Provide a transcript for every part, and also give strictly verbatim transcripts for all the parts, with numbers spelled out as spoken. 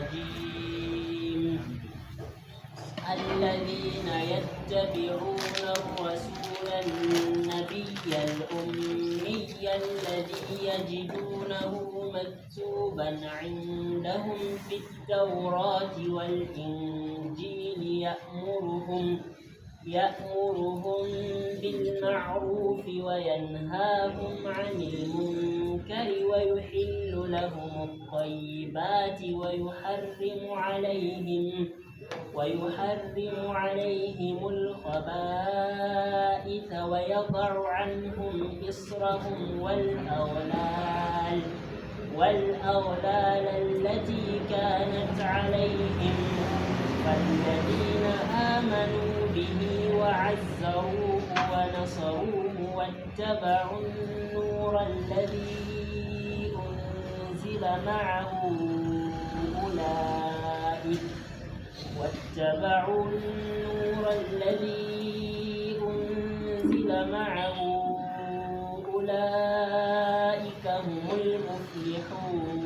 الرجيم. الذين يتبعون الرسول النبي الأمي الذي يجدونه مكتوبا عندهم في التوراة والإنجيل يأمرهم يأمرهم بالمعروف وينهاهم عن المنكر ويحل لهم الطيبات ويحرم عليهم ويحرم عليهم الخبائث ويضع عنهم إصرهم والأغلال والأغلال التي كانت عليهم. فالذين آمنوا به وعزروه ونصروه واتبعوا النور الذي أنزل معه أولئك واتبعوا النور الذي أنزل معه أولئك هم المفلحون.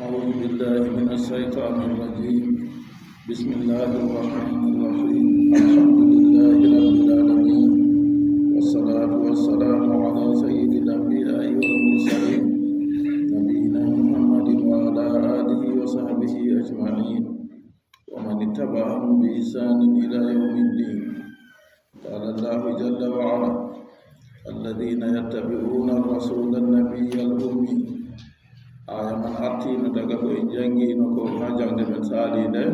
أعوذ بالله من الشيطان الرجيم. بسم الله الرحمن الرحيم. الحمد لله رب العالمين. والصلاة والسلام على سيد الأنبياء والمرسلين. نبينا محمد وعلى آله وصحبه أجمعين. ومن اتبعهم بإحسان إلى يوم الدين. قال الله جل وعلا: الذين يتبعون الرسول النبي الأمي. Aya man artiino daga ko en jangiino ko ha jangde men saali nde.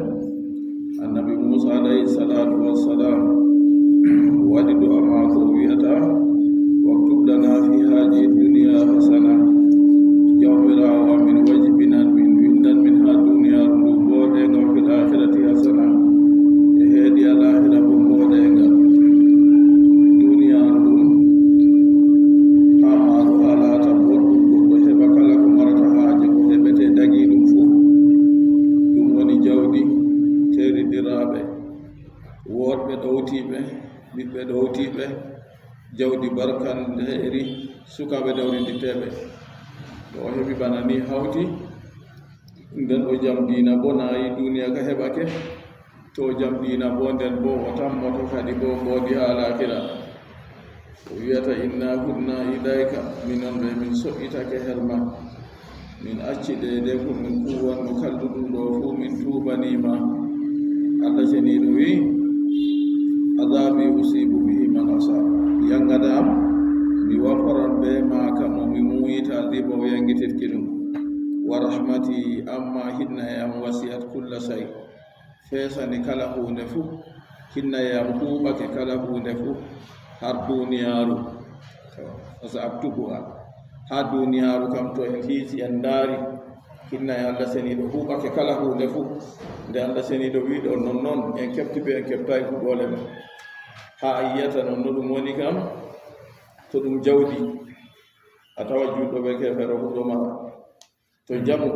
Annabi Musa alayhi salatu wassalam waɗi du'a maako, o wi'ata: واكتب لنا في هذه الدنيا حسنة. Jawmiraawo amin, wajibinan min, windan min ha duniyaaru ndu mboɗeeŋga, وفي الآخرة حسنة. E heedi alaahira bo mboɗeeŋga. Duniyaaru ɗum ha maaru a laata boɗɗum, goɗɗo heɓa kala ko marata haaje, ko heɓete dagii ɗum fuu. Ɗum woni jawdi. Teeriɗiraaɓe, worɓe ɗowtiiɓe, ɓiɓɓe ɗowtiiɓe, jawdi barkandeeri, sukaaɓe dawrinditeeɓe. To o heɓi bana ni hawti, nden o jam diina bo naayi, duniya ka heɓake. To jam diina bo, nden bo o tammoto kadi bo mboodi ha alaakira. O wi'ata: إنا هدنا إليك, minon ɓe min so'itake her ma. Min acci deydey ko min kuwanno kalluɗum ɗo fuu, min tuubanii ma. Allah Ceniiɗo wi'i: عذابي أصيب به من أشاء. Yaŋgada am, mi waforan bee maaka mo mi muuyata, riba o yaŋgitirki ɗum. ورحمتي, ammaa hinnaya am, وسعت كل شيء. Feesani kala huunde fuu. Hinnaya am huuɓake kala huunde fuu, har duniyaaru. فسأكتبها. Haa duniyaaru kam, to en hiiti, en ndaari, hinnaya Allah Ceniiɗo huuɓake kala huunde fuu. Nde Allah Ceniiɗo wi'i ɗo nonnon, en keɓti be en keɓtaay fuu, ɗoole ma. Haa a yi'ata non no ɗum woni kam, to ɗum jawdi, a tawa juulɗo be keefeero fuu ɗo mara. To njamu,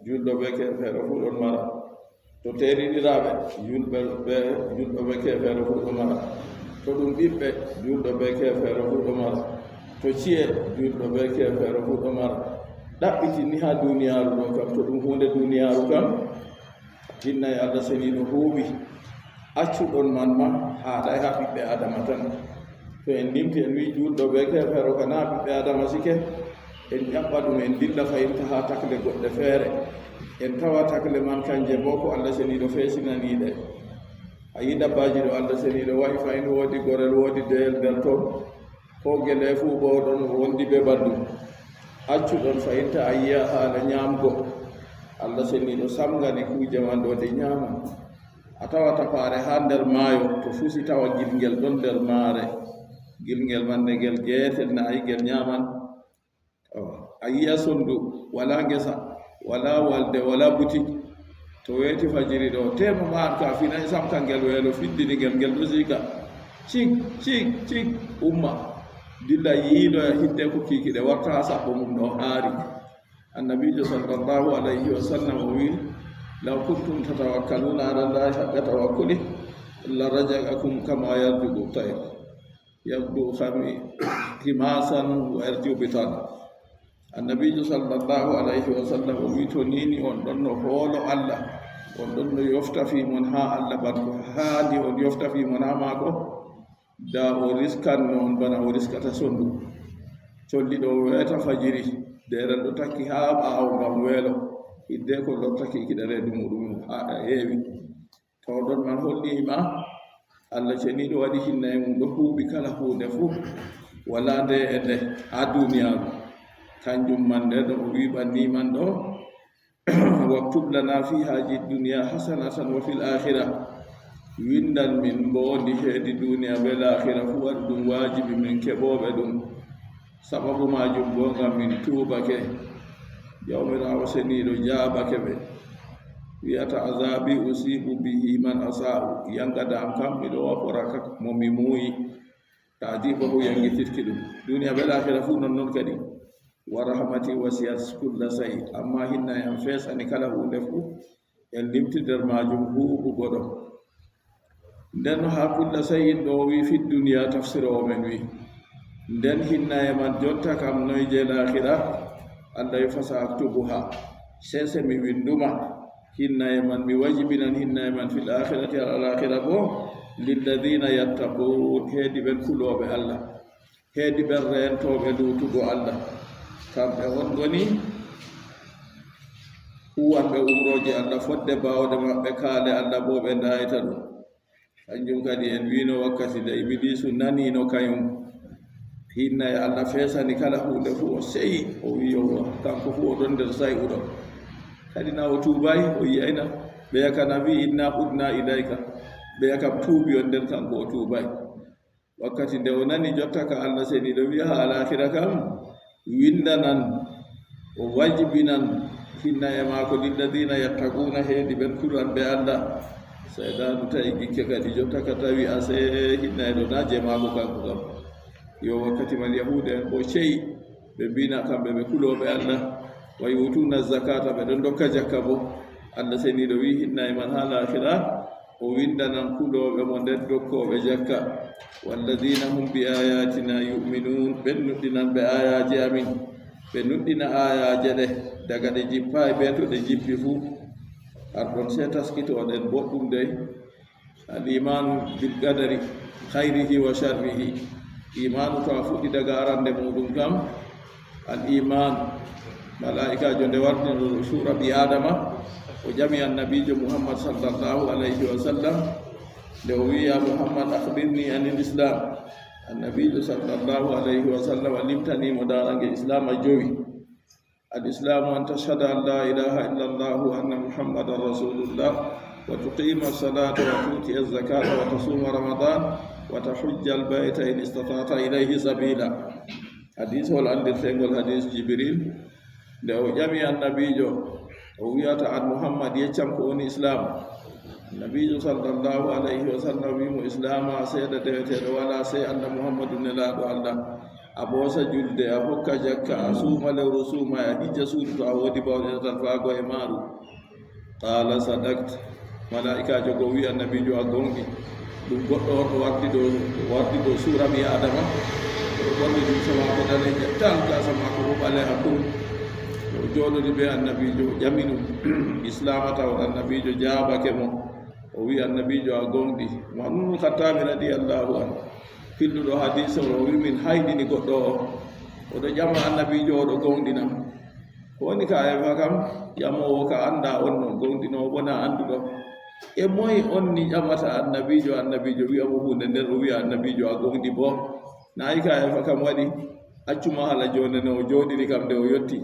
juulɗo be keefeero fuu ɗon mara. To teeriɗiraaɓe, juulɓe be, juulɗo be keefeero fuu ɗo mara. To ɗum ɓiɓɓe, juulɗo be keefeero fuu ɗo mara. To ci'e, juulɗo be keefeero fuu ɗo mara. Ɗaɓɓiti ni haa duniyaaru ɗo kam, to ɗum huunde duniyaaru kam, hinnaya Allah Ceniiɗo huuɓi. Accuɗon man ma haaɗaay haa ɓiɓɓe Aadama tan. To en limti, en wi'i juulɗo be keefeero ka naa ɓiɓɓe Aadama sike, en ƴaɓɓa ɗum, en dilla fahinta haa takle goɗɗe feere. En tawa takle man kanje boo ko Allah Ceniiɗo feesinani ɗe. A yi'i dabbaaji ɗo Allah Ceniiɗo wa'i, fahin woodi gorel, woodi deyel nder ton. Ko gele fuu boo ɗon wondi bee ɓandu. Accuɗon fahinta a yi'a haala nyaamgo. Allah Ceniiɗo samgani kuuje man ɗo ɗe nyaaman. A tawa tapaare haa nder maayo, to fusi tawa gilŋgel ɗon nder maare. Gilŋgel man nde ngel geetel naayi, ngel nyaaman. To a yi'a sondu, walaa ngesa, walaa walde, walaa butik. To weeti fajiri ɗo, teema ma an ka finaay sam ka ngel weelo fiddini ngel, ngel ɗo siika. Cig, cig, cig, umma. Dilla yiiloya hiddeeko kiikiɗe warta haa saɓɓo mum ɗo haari. Annabiijo sallallahu alayhi wa sallam o wi'i: لو كنتم تتوكلون على الله حق توكله لرزقكم كما يرزق الطير يغدو خمي-، خماصا ويرجع بطانا. Annabiijo sallallahu alayhi wa sallam o wii, to nii ni on ɗon no hoolo Allah, on ɗon no yofta fii mon haa Allah, bana ko haandi on yofta fii mon haa maako, da o riskanno on bana o riskata sondu. Colli ɗo weeta fajiri, deerel ɗo takki haa ɓaawo ngam weelo, hiddeko lortaki kiɗa reedu muuɗum haa ɗa heewi. To ɗon man holli ma, Allah ceniiɗo waɗi hinnaye mum ɗo huuɓi kala huunde fuu, walaa nde e nde haa duniyaaru. Kanjum man nde ɗo o wi'i ɓanni man ɗo, "Waktub lana fi haji dunya hasanatan wa fil akhirah." Windan min mboondi heedi duniya be laakhira fuu, waɗu ɗum waajibi min keɓooɓe ɗum. Sababu maajum boo ngam min tuubake. Jawmiraawo seniiɗo jaabake ɓe. Wi'ata, "Azabi usibu bihi man asa'u." Yangada am kam miɗo wafora ka mo mi muuyi. Ta'dibahu yangitirki ɗum. Duniya be laakhira fuu non non kadi. "Wa rahmati wasiyat kulla shay." Amma hinnaye am feesani kala huunde fuu. En limti nder maajum huuɓugo ɗo. Nden no haa kulla shay'in ɗo o wi'i fi duniya, tafsiroowo men wi'i. Nden hinnaye man jotta kam noy je laakhira? Allah wi'i, "Fasa aktubuha." Sese mi winduma. Hinnaye man mi wajibinan hinnaye man fil akhirati, haa laakhira boo. Lilladhina yattaqun, heedi ɓen kulooɓe Allah. Heedi ɓen reentooɓe luutugo Allah, kamɓe on ngoni huwanɓe umrooji Allah fodde baawɗe maɓɓe kaale Allah boo ɓe ndaayta ɗum. Kanjum kadi en wiino wakkati nde Ibiliisu naniino kayum, hinnaye Allah feesani kala huunde fuu, o seyi, o wi'i, "Yowwa, kanko fuu o ɗon nder say'uɗo." Kadi na o tuubaay, o yi'ayna. Ɓeya kam na wi'i, "Inna udna ilayka." Ɓeya kam tuubi on nden, kanko o tuubaay. Wakkati nde o nani jotta ka Allah seniiɗo wi'a haa laakhira kam, windanan, o wajibinan hinnaye maako lilladhina yattaquna, heedi ɓen kulanɓe Allah. Sayɗaanu ta'i gikke kadi jotta ka tawi asee hinnaye ɗo na je maako kanko kam. Yo wakkati man Yahuuda en boo ceyi, ɓe mbi'na kamɓe ɓe kulooɓe Allah, wa yu'tuna zakata, ɓe ɗon ndokka jakka boo. Allah seniiɗo wi'i hinnaye man haa laakhira, o windanan kulooɓe mo nden dokkooɓe jakka. Walladhina hum bi ayatina yu'minun, ɓen nuɗɗinanɓe aayaaje amin. Ɓe nuɗɗina aayaaje ɗe, daga ɗe jippaay bee to ɗe jippi fuu. Har ɗon sey taskitooɗen boɗɗum dey. Al imanu bil qadari khayrihi wa sharrihi. Imaanu to a fuɗɗi daga arande muuɗum kam, al iman, malaa'ikaajo nde warti no suura ɓii Aadama, o ƴami Annabiijo Muhammad sallallahu alayhi wa sallam, nde o wi'i, "Ya Muhammad, akhbirni anil Islam." Annabiijo sallallahu alayhi wa sallam limtani mo daarange Islaama jowi. Al Islamu an tashhada an la ilaha illa Allah wa anna Muhammadan rasulullah, wa tuqima salata wa tuti zakata wa tasuma Ramadan wa tahujja al bayta in istata'ta ilayhi sabila. Hadis hol andirtengol hadis Jibril, nde o ƴami Annabiijo, o wi'ata, "An Muhammad, yeccam ko woni Islaam?" Annabiijo sallallahu alayhi wa sallam wi'i mo, "Islaama seeda deweteeɗo walaa sey Allah, Muhammadu nelaaɗo Allah. A ɓoosa julde, a hokka jakka, a suuma lewru suumaay, a hijja suudu to a woodi baawɗe tatal faago e maaru." Qaala, "Sadaqta." Malaa'ikaajo go wi'i Annabiijo, "A goonɗi." Ɗum goɗɗo on o wardi dow, o wardi dow suura ɓii Aadama. O ɓorni limse maako daneeje tal, gaasa maako bo ɓaleeha kurum. O jooɗodi bee Annabiijo, o ƴami ɗum Islaama tawon. Annabiijo jaabake mo. O wi'i Annabiijo, "A goonɗi." Umar ibnul Khattabi radiyallahu anhu, pilluɗo hadiis on, o wi'i, "Min hayɗini goɗɗo o. O ɗo ƴama Annabiijo, o ɗo goonɗina. Ko woni ka e fa kam, ƴamoowo ka anndaa on non, goonɗinoowo bo na annduɗo. E moy on ni ƴamata Annabiijo, Annabiijo wi'a mo huunde nden, o wi'a Annabiijo a goonɗi bo? Na e ka e fa kam waɗi, accu ma hala joonde no o jooɗiri kam nde o yotti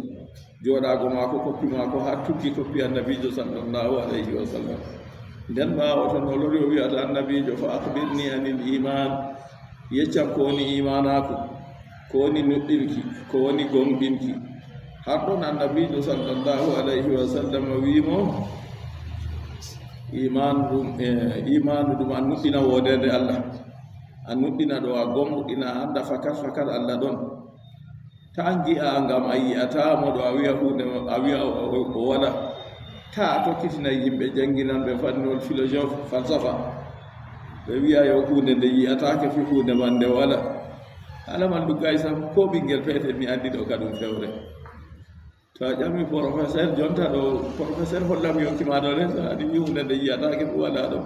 jooɗaago maako, koppi maako haa tuggi koppi Annabiijo sallallahu alayhi wa sallam. Nden ɓaawo ton o lori o wi'ata Annabiijo, fa akhbirni anil iman." Yeccam ko woni imaanaaku, ko woni nuɗɗinki, ko woni goonɗinki. Har ɗon Annabiijo sallallahu alayhi wa sallam wi'i mo, imaanu ɗum, eh, imaanu ɗum a nuɗɗina woodeende Allah. A nuɗɗina ɗo a goonɗina, a annda fakat fakat Allah ɗon. Taa ngi'a ngam a yi'ataa mo ɗo a wi'a huunde, a wi'a o, o, o wala. Taa a tokkitina yimɓe jannginanɓe fannuwol philosophe, falsafa. Ɓe wi'a yo huunde nde yi'ataake fii huunde man nde wala. Haala man luggay sam, ko ɓinngel peetel mi anndi ɗo ka ɗum fewre. To a ƴami professeur jonta ɗo, professeur hollam yonki ma ɗo, ren aɗa yi'ude nde yi'ataake ɗum waɗa ɗo.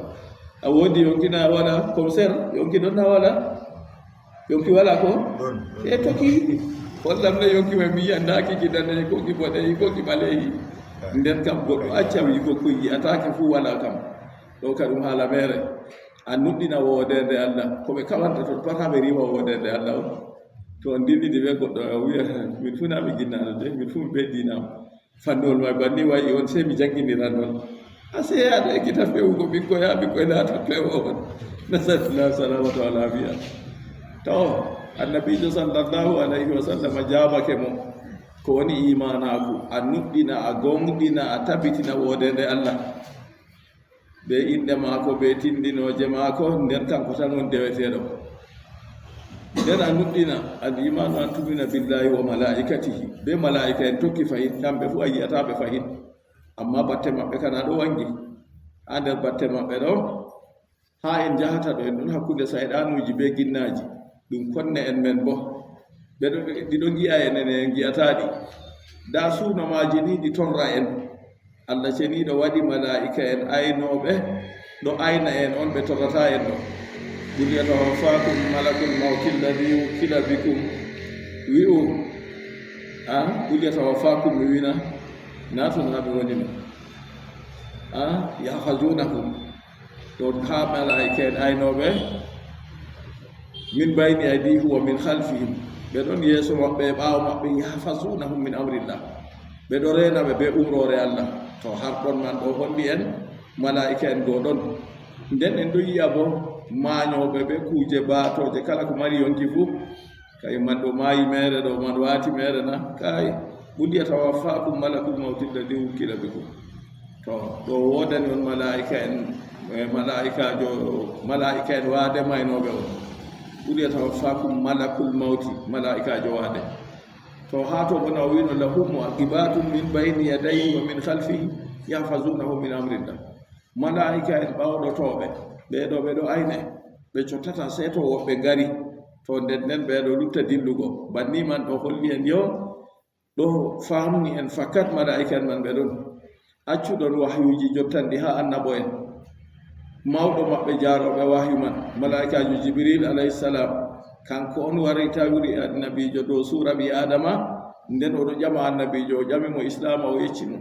A woodi yonki na waɗa, commissaire, yonki ɗon na waɗa. Yonki wala ko? E toki. Hollam ne yonki ma mi yi'andaaki ki daneehi ko ki boɗeehi ko ki ɓaleehi. Nden kam goɗɗo acca wi ko ko yi'ataake fuu wala kam. Ɗo ka ɗum haala meere. A nuɗɗina woodeende Allah. Ko ɓe kawanta ton pat haa ɓe riiwa woodeende Allah on. To on dillidi be goɗɗo, o wiya, "Min fuu na mi ginnaaɗo de, min fuu mi be diina am." Fannuwol may banni wayi on, sey mi jannginiran on. A sey aɗa ekkita fewugo ɓikkoy, haa ɓikkoy laata pewoowo on. Nasalillah salamata wal afiya. To, Annabiijo sallallahu alayhi wa sallam jaabake mo, ko woni iimaanaaku, a nuɗɗina, a goonɗina, a tabitina woodeende Allah. Be inɗe maako, be tindinooje maako, nden kanko tan woni deweteeɗo. Nden a nuɗɗina, al imaanu an tumina billahi wa malaa'ikatihi, be malaa'ika en tokki fahin, kamɓe fuu a yi'ataa ɓe fahin. Ammaa batte maɓɓe kan a ɗo wangi. Haa nder batte maɓɓe ɗo, haa en njahata ɗo, en ɗon hakkunde sayɗaanuuji be ginnaaji. Ɗum konne'en men boo. Ɓe ɗo, ɗi ɗo ngi'a en, en, en ngi'ataa ɗi. Ndaa suuno maaji ni ɗi torra en. Allah ceniiɗo waɗi malaa'ika'en aynooɓe, ɗo ayna en on ɓe torrataa en ɗo. "Qul yatawaffaakum malakul mawti alladhi wukkila bikum." Wi'u, a, "Qul yatawaffaakum," mi wi'na, naa ton haa ɓe woni no. A, "Yahfazunakum." Ɗon haa malaa'ika'en aynooɓe, "min bayni aydihim wa min khalfihim." Ɓe ɗon yeeso maɓɓe, ɓaawo maɓɓe, "Yahfazunahum min amrillah." Ɓe ɗo reena ɓe be umroore Allah. To, har ɗon man ɗo holli en malaa'ika'en go ɗon. Nden en ɗo yi'a bo maanyooɓe be kuuje baatooje kala ko mari yonki fuu. Kay man ɗo maayi meere ɗo, man waati meere na? Kay, "Qul yatawaffaakum malakul mawti alladhi wukkila bikum." To, ɗo woodani on malaa'ika'en, eh, malaa'ikaajo, malaa'ika'en waade maynooɓe on. "Qul yatawaffaakum malakul mawti," malaa'ikaajo waade. To, haa to bona o wi'no, "Lahu mu'aqibatun min bayni yadayhi wa min khalfihi yahfazunahu min amrillah." Malaa'ika'en ɓawɗotooɓe, ɓe ɗo ɓe ɗo ayne, ɓe cottata sey to woɓɓe ngari. To, nden nden ɓe ɗo lutta dillugo. Banni man ɗo holli en yo ɗo faamni en fakat malaa'ika'en man ɓe ɗon accu ɗon wahyuuji jottanɗi haa annabo'en. Mawɗo maɓɓe jaarooɓe wahyu man, malaa'ikaajo Jibril alayhi salam, kanko on wari tawri annabiijo dow suura ɓii Aadama, nden o ɗo ƴama annabiijo, o ƴami mo islaama, o yecci mo.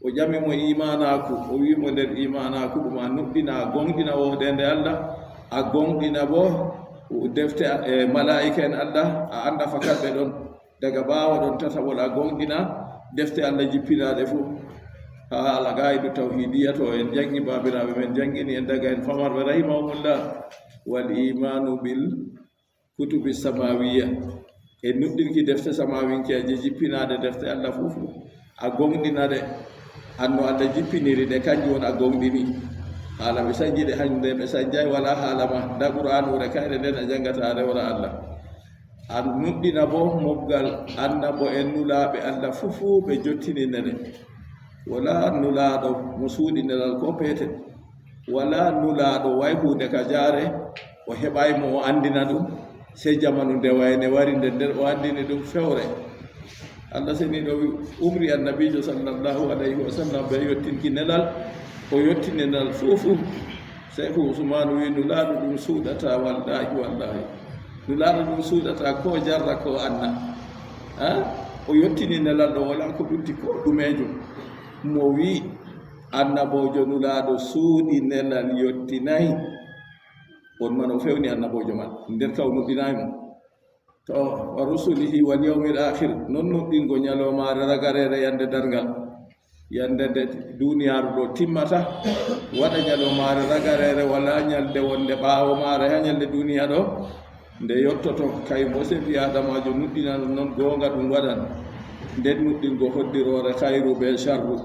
O ƴami mo iimaanaaku, o wi'i mo nder iimaanaaku ɗum a nuɗɗina, a gooŋɗina woodeende Allah, a gooŋɗina boo defte, e, malaa'ika'en Allah, a annda fakat ɓe ɗon. Daga ɓaawo ɗon tataɓol a gooŋɗina defte Allah jippinaaɗe fuu. Haa alqaidu tawhidiya to en janngi, baabiraaɓe men janngini en daga en famarɓe rahimahumullah. Wal imaanu bil kutubi samawiya. E nuɗɗinki defte samawinkeeje jippinaaɗe defte Allah fuu fuu. A gooŋɗina ɗe, an no Allah jippiniri ɗe, kanjum woni a gooŋɗini. Haala ɓe sanji ɗe, hannde ɓe sanjaay, walaa haala ma. Ndaa Qur'aanuure kayre nden a janngata a rewra Allah. A nuɗɗina boo mobgal annabo'en nulaaɓe Allah fuu fuu ɓe jottini nde ɗe. Walaa nulaaɗo mo suuɗi nelal koo peetel. Walaa nulaaɗo wa'i huunde ka jaare, o heɓaay mo o anndina ɗum, sey jamanu nde wayne wari, nden nden o anndini ɗum fewre. Allah seniiɗo wi-, umri annabiijo sallallahu alayhi wa sallam bee yottinki nelal, o yottini nelal fuu fuu. Seyku Usmaanu wi, "Nulaaɗo ɗum suuɗataa, wallaahi, wallaahi. Nulaaɗo ɗum suuɗataa koo jarra koo anna." Ha? O yottini nelal ɗo, walaa ko ɓurti koo ɗumeejum. Mo wi, "Annaboojo nulaaɗo suuɗi nelal yottinaay." On man o fewni annaboojo man, nden ka o nuɗɗinaay mo. To, "Wa rusulihi wal yawmil akhir," non nuɗɗingo nyaloomaare ragareere yande darngal. Yande nde duniyaaru ɗo timmata, waɗa nyaloomaare ragareere, walaa nyalde wonde ɓaawo maare haa nyalde duniya ɗo. Nde yottoto, kay mo se ɓii Aadamaajo nuɗɗinano non, goonga ɗum waɗan. Nden nuɗɗingo hoddiroore khayru bee sharru.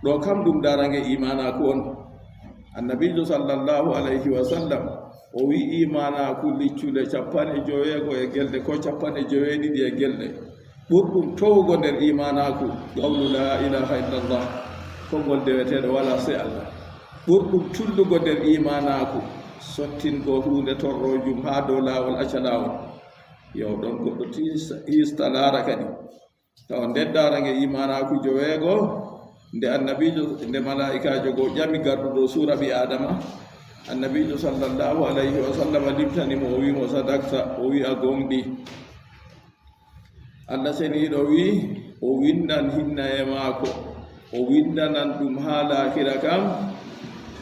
Ɗo kam ɗum darange iimaanaaku on. Annabiijo sallallahu alayhi wa sallam, o wi'i iimaanaaku liccule cappanɗe joweego e gelɗe, ko cappanɗe joweeɗiɗi e gelɗe. Ɓurɗum towugo nder iimaanaaku, qawlu laa ilaaha illallah, konngol deweteeɗo walaa sey Allah. Ɓurɗum tullugo nder iimaanaaku, sottingo huunde torroojum haa dow laawol, acca laawol. Yo ɗon goɗɗo tiis-, hiista laara kadi. Tawa nden darange imanaaku joweego, nde annabiijo, nde malaa'ikaajo goo ƴami garɗuɗo suura ɓii Aadama, annabiijo sallallahu alayhi wa sallam limtani mo, o wi'i mo, "Sadakta," o wi'i, "A gooŋɗii." Allah seniiɗo wi'i, o windan hinnaye maako, o windanan ɗum haa laakira kam,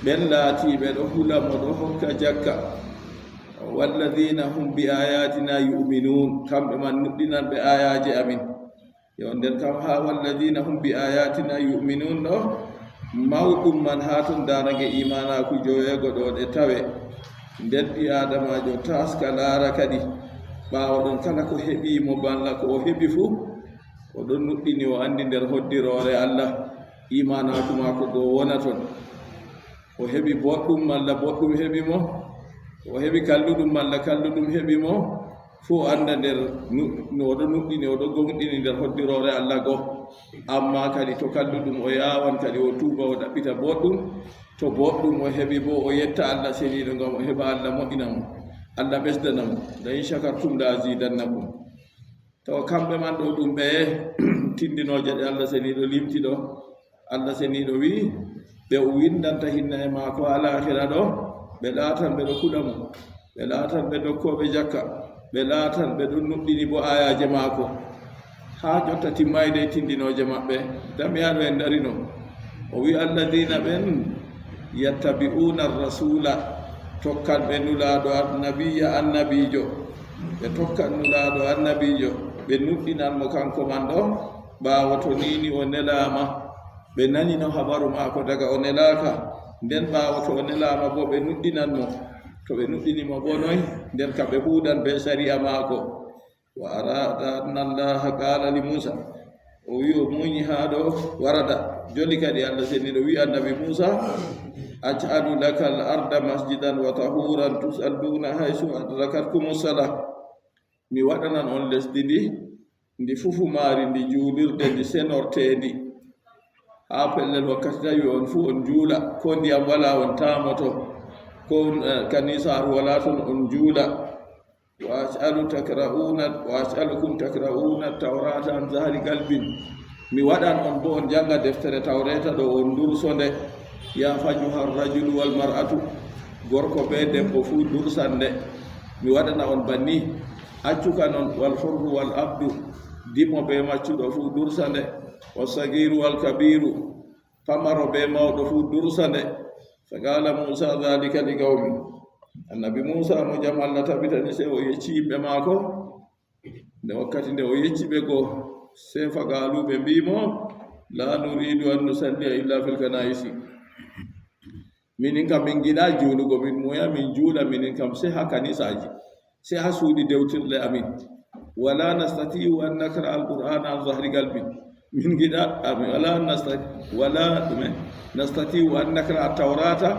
ɓen laatiiɓe ɗo hula mo, ɗo hokka jakka. "Walladiina hum bi aayaatinaa yu'minuun," kamɓe man nuɗɗinanɓe aayaaje amin. Yo, nden kam haa "walladiina hum bi aayaatinaa yu'minuun" ɗo, mawɗum man haa ton darange imanaaku joweego ɗo ɗe tawe. Nden ɓii Aadamaajo taaska laara kadi, ɓaawo ɗon kala ko heɓi mo balla ko o heɓi fuu, o ɗon nuɗɗini, o anndi nder hoddiroore Allah, imanaaku maako goo wona ton. O heɓi boɗɗum malla boɗɗum heɓi mo, o heɓi kalluɗum malla kalluɗum heɓi mo, fuu o annda nder nu-, no o ɗo nuɗɗini, o ɗo gooŋɗini nder hoddiroore Allah goo. Ammaa kadi to kalluɗum o yaawan kadi o tuuba, o ɗaɓɓita boɗɗum. To boɗɗum o heɓi boo, o yetta Allah seniiɗo ngam o heɓa Allah moƴƴina mo. Allah ɓesdana mo. "La in shakartum la azidannakum." Tawa kamɓe man ɗo ɗum ɓe tindinooje ɗe Allah seniiɗo limti ɗo. Allah seniiɗo wi'i, ɓe o windanta hinnaye maako haa laakira ɗo, ɓe laatan ɓe ɗo kula mo, ɓe laatan ɓe dokkooɓe jakka, ɓe laatan ɓe ɗon nuɗɗini bo aayaaje maako. Haa jotta timmayde tindinooje maɓɓe, damiyaaɗo en darino. O wi'i, "Alladiina ɓen yattabi'uuna rasuula," tokkan ɓe nulaaɗo annabiyya, annabiijo. Ɓe tokkan nulaaɗo annabiijo, ɓe nuɗɗinan mo kanko man ɗo, ɓaawo to niini o nelaama. Ɓe nanino habaru maako daga o nelaaka, nden ɓaawo to o nelaama boo ɓe nuɗɗinan mo. To ɓe nuɗɗini mo boo noy? Nden kam ɓe huudan bee sari'a maako. "Wa arada anna Allaha qaala li Muusa." O wi'i, o muuyi haa ɗo, warada. Joli kadi Allah seniiɗo wi'i annabi Muusa, "Aj'alu laka al-arda masjidan wa tahuran tusalluna haysu adrakatkumus salah." Mi waɗanan on lesdi ndi, ndi fufu maari ndi juulirde, ndi senorteendi. Haa pellel wakkati tawi on fuu on juula, ko ndiyam walaa on taamoto, ko, eh, kanisaaru walaa ton on juula. "Wa aj'alu takra'una, wa aj'alukum takra'una tawrata an zahri galbin." Mi waɗan on boo on jannga deftere Tawreeta ɗo on durso nde. "Ya fajuha rajulu wal mar'atu." Gorko bee debbo fuu dursan nde. Mi waɗana on banni. Accuka non, "Wal hurru wal abdu." Dimo bee maccuɗo fuu dursa nde. "Was sagiiru wal kabiiru." Pamaro bee mawɗo fuu dursa nde. "Faqaala Muusa dhaalika li qawmi." Annabi Muusa mo jam Allah tabitani, sey o yecci yimɓe maako. Nde wakkati nde o yecci ɓe go, sey faqaalu, ɓe mbi'i mo, "Laa nuriidu an nusalliya illa fil kanaa'isi." Minin kam min ngiɗaa juulugo, min muuya min juula, minin kam sey haa kanisaaji, sey haa suuɗi dewtirɗe amin. "Wala nastati'u an naqra'a al-Qur'ana an zahri galbin." Min ngiɗaa, amin, wala nasta-, wala ɗume, "nastati'u an naqra'a tawrata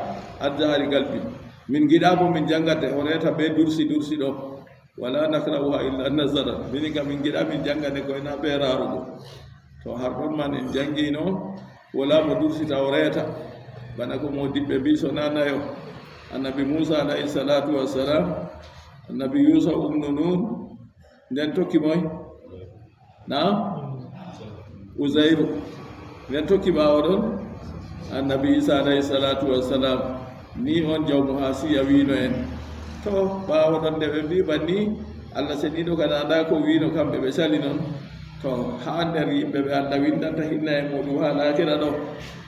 an zahri galbin." Min ngiɗaa bo min jannga Tawreeta bee dursi dursi ɗo. "Wala naqra'uha illa nazaran." Minin kam min ngiɗaa min jannga nde koy na bee raarugo. To har ɗon man en janngino, wala mo dursi Tawreeta. Bana ko moodiɓɓe mbi'i, so na nayo. Annabi Muusa alayhi salaatu wassalam, annabi Yuusa umnu Nuun, nden tokki moy? Na? Uzayru. Nden tokki ɓaawo ɗon? Annabi Iisa alayhi salaatu wassalam. Ni on jawmu haasiya wiino en. To, ɓaawo ɗon nde ɓe mbi'i banni, Allah seniiɗo kadi anndaa ko wiino kamɓe ɓe sali non. To, haa nder yimɓe ɓe Allah windanta hinna e muuɗum haa laakira ɗo,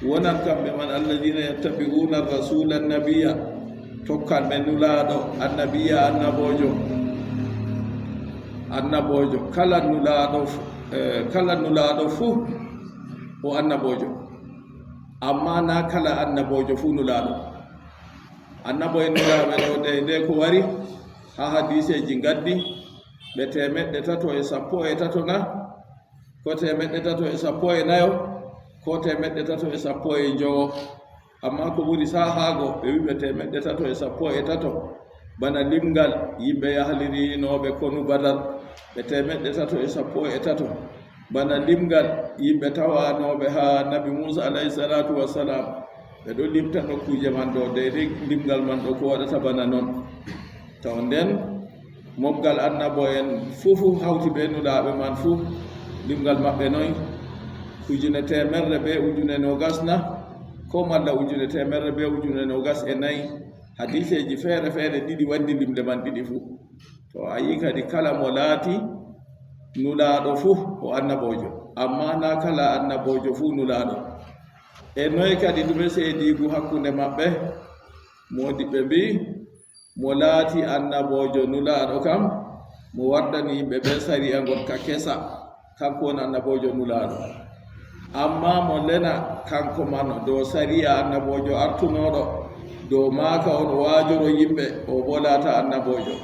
wonan kamɓe man, "Alladiina yattabi'uuna rasuula nabiyya," tokkan ɓe nulaaɗo, annabiyya, annaboojo. Annaboojo, kala nulaaɗo f-, eh, kala nulaaɗo fuu o annaboojo. Ammaa naa kala annaboojo fuu nulaaɗo. Annabo en nulaaɓe ɗo, de, de ko wari haa hadiiseeji ngaddi, ɓe teemeɗɗe tato e sappo e tato na? Ko teemeɗɗe tato e sappo e nayo, ko teemeɗɗe tato e sappo e njowo. Ammaa ko ɓuri saahaago, ɓe wi'i ɓe teemeɗɗe tato e sappo e tato. Bana limgal yimɓe yahlirinooɓe konu Badar, ɓe teemeɗɗe tato e sappo e tato. Bana limgal yimɓe tawanooɓe haa Nabi Muusa alayhi salaatu wassalam, ɓe ɗo limta nokkuuje man ɗo, deydey limgal man ɗo, ko waɗata bana non. Taw nden, mobgal annabo en fuu, fuu hawti bee nulaaɓe man fuu, Limgal maɓɓe noy? Ujune teemerre be ujune noogas na? Ko malla ujune teemerre be ujune noogas e nayi? Hadiseeji feere feere ɗiɗi waddi limle man ɗiɗi fuu. To a yi kadi, kala mo laati nulaaɗo fuu o annaboojo, amma naa kala annaboojo fuu nulaaɗo. E noy kadi ɗume seediigu hakkunde maɓɓe? Moodiɓɓe mbi'i, mo laati annaboojo nulaaɗo kam, mo wardani yimɓe ɓe sariya ngonka kesa, kanko woni annaboojo nulaaɗo. Amma mo lena kanko man dow sariya annaboojo artunooɗo, dow maaka on waajoro yimɓe, o bo laata annaboojo.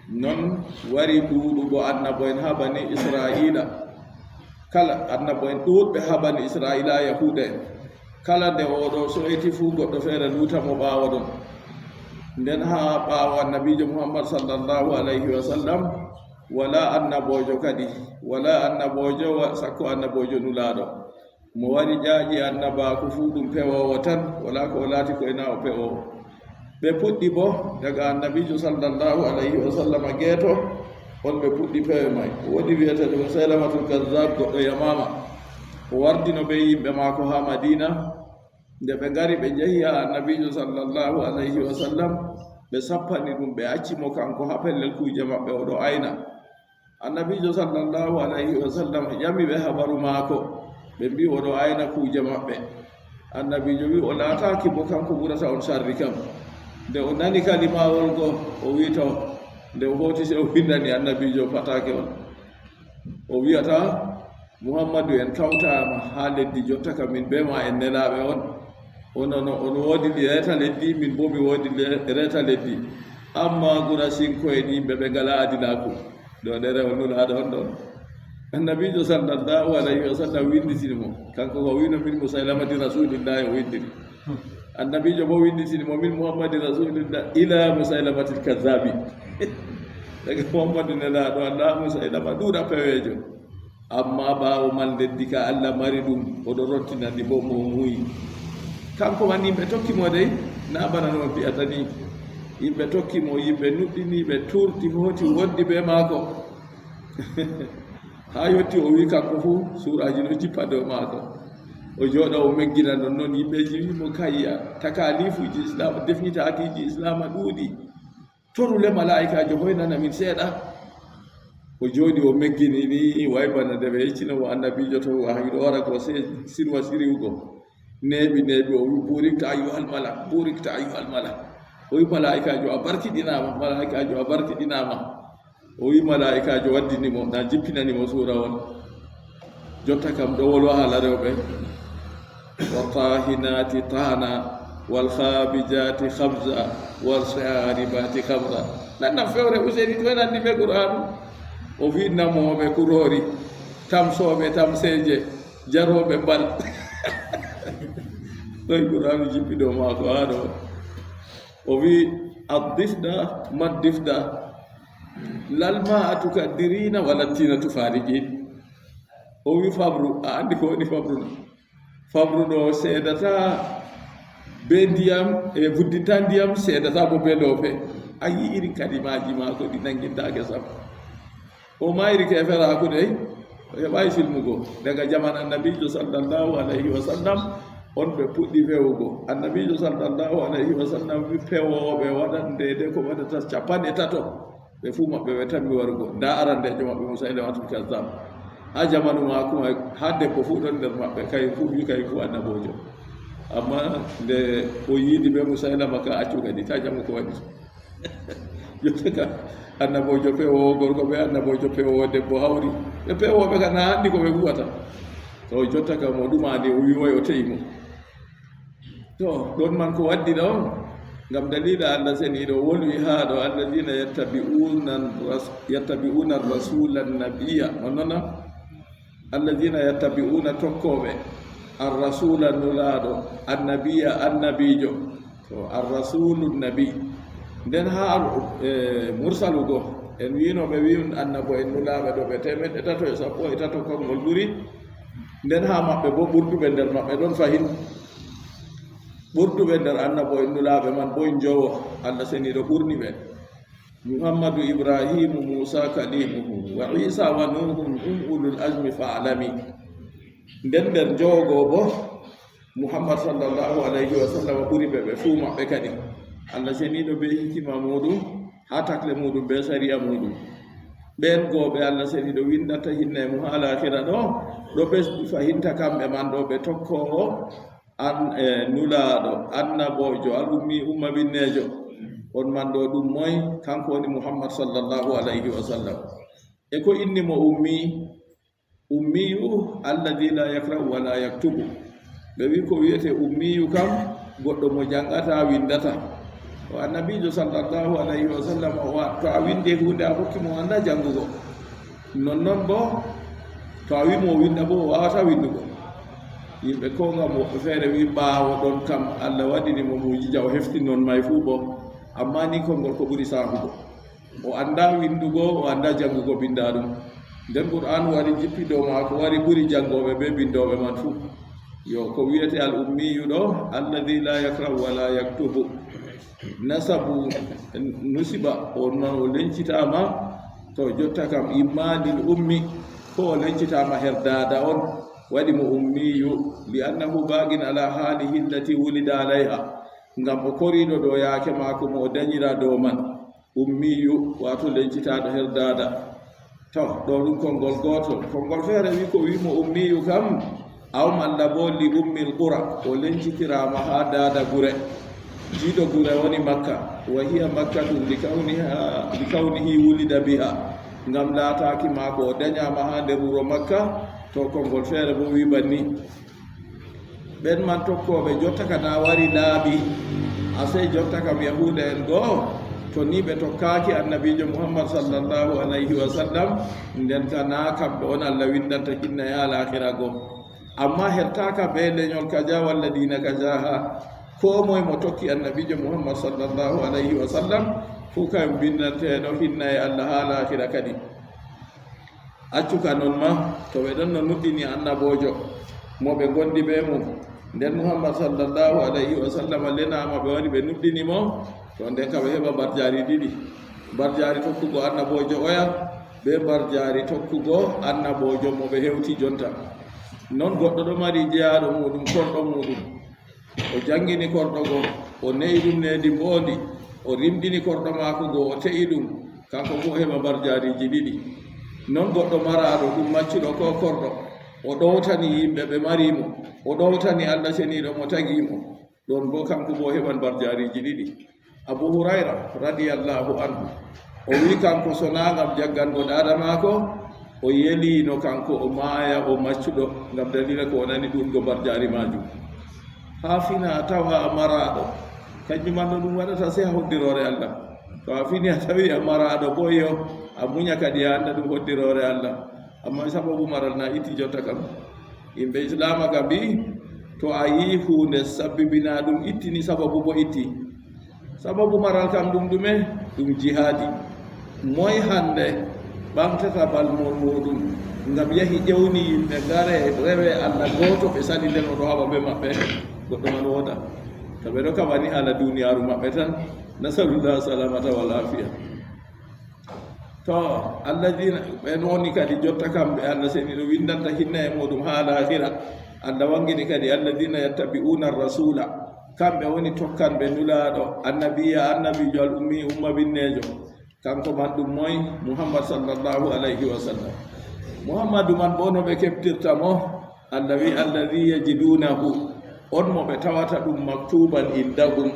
Non wari ɗuuɗugo annabo'en haa bani Isra'iila. Kala annabo'en ɗuuɗɓe haa bani Isra'iila, Yahuuda en. Kala nde o ɗo so'iti fuu, goɗɗo feere luuta mo ɓaawo ɗon. Nden haa ɓaawo annabiijo Muhammad sallallahu alayhi wa sallam, walaa annaboojo kadi, walaa annaboojo wa-, sakko annaboojo nulaaɗo. Mo wari ƴaaƴi annabaaku fuu ɗum pewoowo tan, walaa ko o laati ko ena o pewoowo. Ɓe puɗɗi bo daga annabiijo sallallahu alayhi wa sallam geeto, on ɓe puɗɗi pewe may. Woodi wi'eteeɗo Musaylamatul Kazzab, goɗɗo Yamaama. O wardino be yimɓe maako haa Madiina. Nde ɓe ngari, ɓe njehi haa annabiijo sallallahu alayhi wa sallam, ɓe sappani ɗum, ɓe acci mo kanko haa pellel kuuje maɓɓe, o ɗo ayna. Annabiijo sallallahu alayhi wa sallam ƴami ɓe habaru maako, ɓe mbi'i o ɗo ayna kuuje maɓɓe. Annabiijo wi'i o laataaki bo kanko ɓurata on sarri kam. Nde o nani kalimawol go, o wi'i to, nde o hooti sey o windani annabiijo pataake on. O wi'ata, Muhammadu, en kawtaama haa leddi, jotta kam min be ma en nelaaɓe on. Onon, on woodi reeta leddi, min bo mi woodi le-, reeta leddi. Amma Gurasinko'en yimɓe ɓe ngalaa adilaaku. Ɗo ɗerewol nulaaɗo on ɗon. Annabiijo sallallahu alayhi wa sallam winnditini mo. Kanko ko wi'no min Musaylamati Rasulillahi o winndiri. Annabiijo bo winnditini mo min Muhammadi Rasulillah ila Musaylamatil Kazzabi. Daga Muhammadu nelaaɗo Allah, Musaylama ɗuuɗa peweejo. Amma ɓaawo man leddi ka Allah mari ɗum, o ɗo rottina ndi bo mo muuyi. Kanko man yimɓe tokki mo dey, naa bana no on mbi'ata ni. Yimɓe tokki mo, yimɓe nuɗɗini, ɓe tuurti, hooti, wondi be maako. Haa yotti o wi'i kanko fuu, suuraaji no jippa dow maako. O jooɗa, o meggina non non, yimɓeeji wi'i mo, "Kayya, takalifuuji Islaama, defnitaakiiji Islaama ɗuuɗi. Torule malaa'ikaajo hoynana min seeɗa." O jooɗi, o meggini ni, way bana nde ɓe yeccino mo annabiijo to wahayu ɗo wara ko, sey sirwa siriwugo. Neeɓi, neeɓi, o wi'i, "Burikta ayyuhal malak, burikta ayyuhal malak." O wi'i, "Malaa'ikaajo, a barkiɗinaama, malaa'ikaajo, a barkiɗinaama." O wi'i malaa'ikaajo waddini mo, na jippinani mo suura on. Jotta kam ɗo wolwa haala rewɓe. "Wa tahinati tahna, wal khabijati khabza, wal sharibati khamra." Nan nan fewre Useyni, to en anndi be Qur'aanu. O wi'i namooɓe kuroori, tamsooɓe tamseeje, jarooɓe mbal. Ɗoy Qur'aanu jippi dow maako haa ɗo. O wi'i, "Addifda, maddifda, lal ma'a tukaddirina, wala tina tufariqin." O wi'i, "Fabru, a anndi ko woni fabru na? Fabru ɗo seedata be ndiyam, e vuddinta ndiyam, seedata bo be loope." A yi'i irin kalimaaji maako ɗi nanngintaake sam. O mayri keeferaaku dey, o heɓaay silmugo. Daga jaman annabiijo sallallahu alayhi wa sallam, on ɓe puɗɗi fewugo. Annabiijo sallallahu alayhi wa sallam wi pewooɓe waɗan deede ko waɗata cappanɗe tato. Ɓe fuu maɓɓe ɓe tammi warugo. Ndaa arandeejo maɓɓe Musaylimatul Kazzab. Haa jamanu maako may, haa debbo fuu ɗon nder maɓɓe, kay fuu wi kay fuu annaboojo. Amma nde o yiidi be Musaylama ka accu kadi, ta jamu ko waɗi. Jotta ka annaboojo pewoowo gorko be annaboojo pewoowo debbo hawri. Ɓe pewooɓe ka na anndi ko ɓe huwata. To jotta ka mo ɗumaani o wi'oy o te'i mo. To, ɗon man ko waddi ɗo? Ngam daliila Allah seniiɗo wolwi haa ɗo, "Alladina yattabi'una ras-, yattabi'una rasula nabiyya." Non non na? "Alladina yattabi'una", tokkooɓe, "ar-rasula", nulaaɗo, "annabiya", annabiijo. To, "ar-rasulu nabi." Nden haa, eh, mursalu go, en wi'ino ɓe wi'un annabo en nulaaɓe ɗo ɓe teemeɗɗe tato e sappo e tato, konngol ɓuri. Nden haa maɓɓe bo ɓurduɓe nder maɓɓe ɗon fahin. Ɓurduɓe nder annabo en nulaaɓe man bo en njowo, Allah seniiɗo ɓurni ɓe. Muhammadu Ibrahimu Musa kalimuhu wa Isa wa Nuhun hum ulul azmi fa'lami. Nden nder jogo bo Muhammad sallallahu alayhi wa sallam ɓuri ɓe ɓe fuu maɓɓe kadi. Allah seniiɗo be hikima muɗum haa takle muɗum be sariya muɗum. Ɓeen gooɓe Allah seniiɗo winndata hinne mu haa laakira ɗo, ɗo ɓe fahinta kamɓe man ɗo ɓe tokkoowo an e nulaaɗo annaboojo al ummi umma binneejo. On man ɗo ɗum moy? Kanko woni Muhammad sallallahu alayhi wa sallam. E ko inni mo ummi? Ummiyu alladi la yakra'u wa la yaktubu. Ɓe wi ko wiyete ummiyu kam goɗɗo mo jangata windata. O annabijo sallallahu alayhi wa sallam o wa- to a winde hunde a hokki mo anda jangugo. Non non bo to a wi mo winda bo o wawata windugo. Yimɓe ko ngam woɓɓe feere wi ɓaawo ɗon kam Allah waɗini mo mujija o hefti non may fuu bo. Amma ni konngol ko ɓuri sahugo. O annda winndugo, o annda janngugo binnda ɗum. Nden Qur'aanu wari jippi dow maako, wari ɓuri janngooɓe bee binndooɓe man fuu. Yo ko wiyete al ummiyu ɗo, alladi la yakra'u wa la yaktubu. Nasabu nusiba, on man o lencitaama, to jotta kam imma lil ummi, ko o lencitaama her daada on, waɗi mo ummiyu, li annahu baagin ala haalihi allati wulida alayha. Ngam o koriiɗo dow yaake maako mo o danyira dow man. Ummiyu, waato lencitaaɗo her daada. To, ɗo ɗum konngol gootol. Konngol feere wi ko wi mo ummiyu kam, aw malla bo li ummil qura, o lencitiraama haa daada gure. Jiido gure woni Makka. Wa hiya Makkatun li kawniha, li kawnihi wulida biha. Ngam laataaki maako o danyaama haa nder wuro Makka, to konngol feere bo wi banni. Ɓen man tokkooɓe jotta ka na wari laabi, a sey jotta kam Yahuuda en goo, to ni ɓe tokkaaki Annabiijo Muhammad sallallahu alayhi wa sallam, nden ka na kamɓe on Allah winndanta hinna e alaakira goo. Amma hertaaka bee lenyol kaja walla diina kaja ha, koo moy mo tokki Annabiijo Muhammad sallallahu alayhi wa sallam, fuu kayum binnanteeɗo hinna e Allah ha alaakira kadi. Accu ka non ma, to ɓe ɗon no nuɗɗini annaboojo mo ɓe ngondi bee mum, nden Muhammad sallallahu alayhi wa sallam lenaama ɓe wari ɓe nuɗɗini mo, to nden ka ɓe heɓa mbarjaari ɗiɗi. Mbarjaari tokkugo annaboojo oya, bee mbarjaari tokkugo annaboojo mo ɓe hewti jonta. Non goɗɗo ɗo mari jeyaaɗo muuɗum, korɗo muuɗum. O janngini korɗo go, o ne'i ɗum needi mboondi, o rimɗini korɗo maako go, o te'i ɗum, kanko fuu o heɓa mbarjaariiji ɗiɗi. Non goɗɗo maraaɗo ɗum maccuɗo koo korɗo, o ɗowtani yimɓe ɓe mari mo, o ɗowtani Allah Ceniiɗo mo tagi mo, ɗon boo kanko boo o heɓan mbarjaariiji ɗiɗi. Abu Hurayra radiyallahu anhu, o wi kanko so naa ngam jaggango daada maako, o yeliino kanko o maaya o maccuɗo ngam daliila ko o nani ɗuuɗgo mbarjaari maajum. Haa fina a tawa a maraaɗo, kanjum man no ɗum waɗata sey haa hoddiroore Allah. To a fini a tawi a maraaɗo boo yo a munya kadi a annda ɗum hoddiroore Allah. Amma sababu maral na itti jotta kam. Yimɓe Islaama ka mbi'i to a yi'i huunde sabbibina ɗum ittini sababu bo itti. Sababu maral kam ɗum ɗume? Ɗum jihaadi. Moy hannde ɓamtata bal mum muuɗum ngam yahi ƴewni yimɓe ngare rewe Allah gooto ɓe sali nden o ɗo haɓa bee maɓɓe? Goɗɗo man wooda. To ɓe ɗo kaɓani haala duuniyaaru maɓɓe tan. Nasalullah salamata wal afiya. To alladina ɓen woni kadi jotta kamɓe Allah Ceniiɗo winndanta hinna e muuɗum haa laahira. Allah wanngini kadi alladina yattabi'una rasula, kamɓe woni tokkanɓe nulaaɗo annabiya annabiijo al ummi umma binneejo, kanko man ɗum moy? Muhammad sallallahu alayhi wa sallam. Muhammadu man boo no ɓe keɓtirta mo? Allah wi alladi yajidunahu, on mo ɓe tawata ɗum maktuban indahum,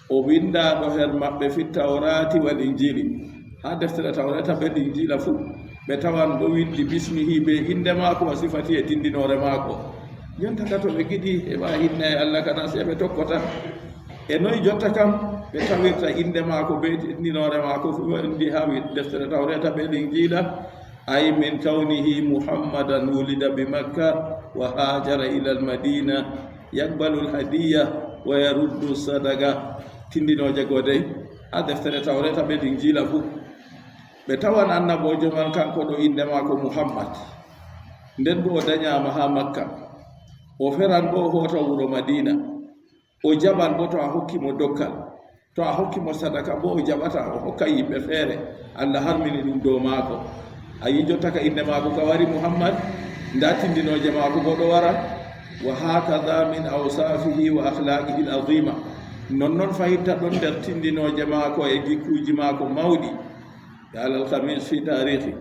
o winndaaɗo her maɓɓe fit tawrati wal injili. Haa deftere tawreta be linjila fuu ɓe tawan ɗo winndi bismihi be innde maako wa sifati e tinndinoore maako. Jonta ka to ɓe ngiɗi heɓa hinna e Allah kana sey ɓe tokkota. E noy jotta kam ɓe tawirta innde maako be tinndinoore maako fuu winndi haa wi- deftere tawreta be linjila? Ay min kawnihi muhammadan wulida bi makka wa hajara ila al madina yaqbalu al hadiya wa yaruddu sadaqa. Tinndinooje goo dey haa deftere tawreta be linjila fuu ɓe tawan annaboojo man kanko ɗo innde maako muhammad, nden boo o danyaama haa makka, o feran boo o hoota wuro madina, o jaɓan boo to a hokki mo dokkal. To a hokki mo sadaka bo, o jaɓata, o hokka yimɓe feere, Allah harmini ɗum dow maako. A yii jotta ka innde maako ka wari Muhammad, nda tindinooje maako bo ɗo wara. Wa hakada min awsafihi wa akhlaqihi al-azima. Nonnon fahitta ɗon nder tindinooje maako e gikkuuji maako mawɗi. Qala al-Khamis fi tarikhi.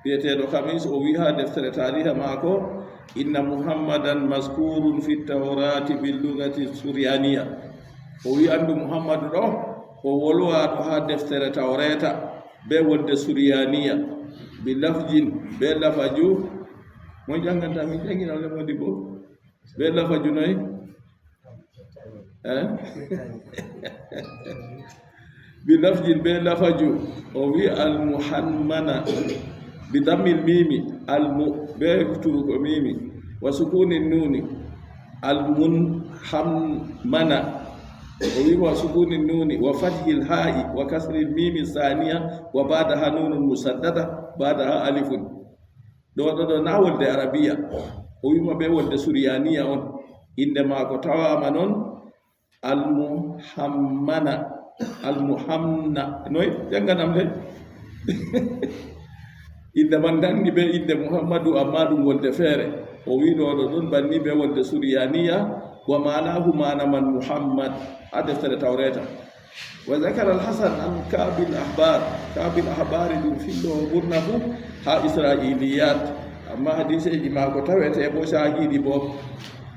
Biyeteeɗo Khamis o wi'i haa deftere taariha maako, inna Muhammadan mazkurun fi tawrati bil lugati suryaniya. O wi'i anndu Muhammadu ɗo, o wolwaaɗo haa deftere Tawreeta be wolde suryaniya, bi lafjin, be lafaju. Mo jannganta min janngina le modi bo? Be lafaju noy? Eh? Bi lafjin, be lafaju. O wi al muhammana bi dammil mimi, al mu, be turuko mimi, wa sukuni nuni, al munhammana. O wi wa sukuni nuni wa fathil ha'i wa kasril mimi saniya wa ba'daha nunun musaddada ba'daha alifun. Ɗo, ɗo, ɗo na wolde arabiya. O wima be wolde suryaniya on. Innde maako tawaama non, Al-Muhammana. Al-Muhamna. Noy? Jannganam le. Innde man nanndi be innde Muhammadu, amma ɗum wolde feere. O wi ɗo, ɗo ɗon banni be wolde suryaniya, wa maanahu maana man Muhammad. Haa deftere Tawreeta. Wa zakara al-Hasan an Ka'bil Ahbar. Ka'bil Ahbari ɗum fillo o ɓurna fu haa Isra'iliyat. Amma hadiseeji maako tawete bo caahiiɗi bo.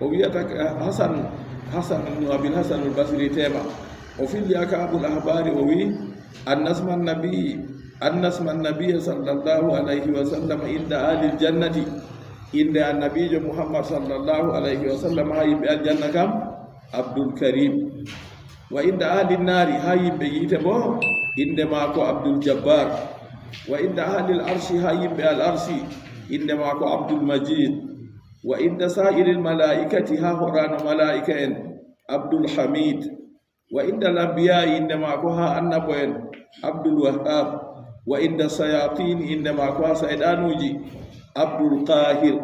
O wiyata ka Hasan, Hasan ibn Abil Hasan al-Basri tema. O filli haa Ka'bul Ahbari o wi, anna isma nabi, anna isma nabi sallallahu alayhi wa sallam inda ahli al-jannati. Innde Annabiijo Muhammad sallallahu alayhi wa sallam haa yimɓe aljanna kam, Abdul Karim. Wa inda ahli naari, haa yimɓe yiite bo, innde maako Abdul Jabbar. Wa inda ahli al-arshi, haa yimɓe al-arshi, innde maako Abdul Majid. Wa inda sa'iril mala'ikati, haa horaano malaa'ika en, Abdul Hamid. Wa inda al-anbiya, innde maako haa annabo en, Abdul Wahhab. Wa inda shayatin, innde maako haa sayɗanuuji, Abdul Qahir.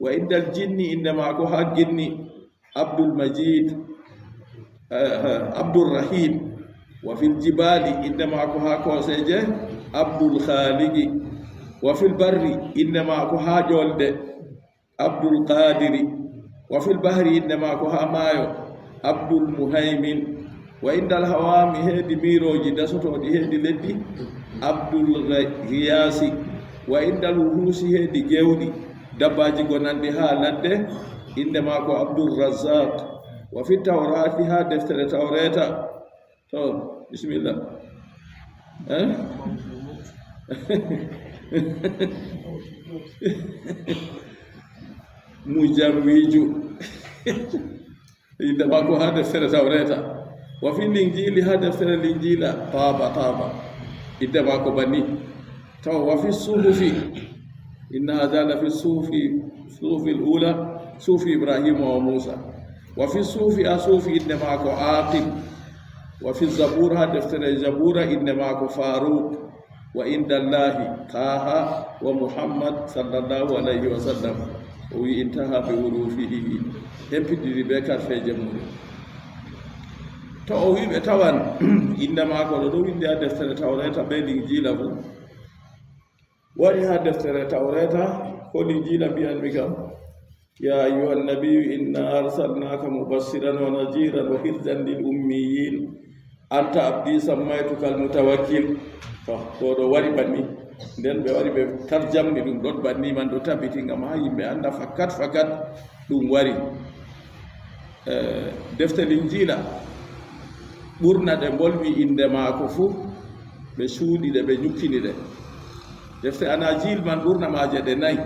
Wa inda al-jinni, innde maako haa ginni, Abdul Majid, eh, eh, Abdul Rahim. Wa fil jibali, innde maako haa kooseeje, Abdul Khaliqi. Wa fil barri, innde maako haa ƴoolde, Abdul Qadiri. Wa fil bahri, innde maako haa maayo, Abdul Muhaymin. Wa indal hawami, heedi miirooji dasotooɗi heedi leddi, Abdul Ghi-, Ghiyasi. Wa indal wuhusi, heedi gewɗi, dabbaaji gonanɗi haa ladde, innde maako Abdul Razzaq. Wa fi tawrati, haa deftere Tawreeta. To, bismillah. Eh? Mujawwiju. Innde maako haa deftere Tawreeta. Wa fi Linjiili, haa deftere Linjiila, Taaba, Taaba. Innde maako banni. To, wa fi suhufi. Inna haadha la fi suhufi, suhufil ula, suhufi Ibrahima wa Muusa. Wa fi suhufi, haa suhufi innde maako Aqil. Wa fi Zabuur, haa deftere Zabuura, innde maako Faaruq. Wa inda Allahi Taaha wa Muhammad sallallahu alayhi wa sallam. O wi intaha bi hurufihi. Hempidiri be karfeeje muuɗum. To o wi ɓe tawan innde maako ɗo, ɗo winndi haa deftere Tawreeta be Linjiila fu. Wari haa deftere Tawreeta, ko Linjiila mbi'anmi kam. Ya ayyuhan nabiyyu inna arsalnaka mubashiran wa nadhiran wa hirzan lil ummiyin. Anta abdi sammaytuka al mutawakkil. To, ɗo, ɗo wari banni. Nden ɓe wari ɓe tarjamni ɗum ɗon banni man ɗo tabiti ngam haa yimɓe annda fakat, fakat ɗum wari. Eh, defte Linjiila, ɓurna ɗe mbolwi innde maako fuu, ɓe cuuɗi ɗe, ɓe nyukkini ɗe. Defte Anajiil man, ɓurna maaje ɗe nayi,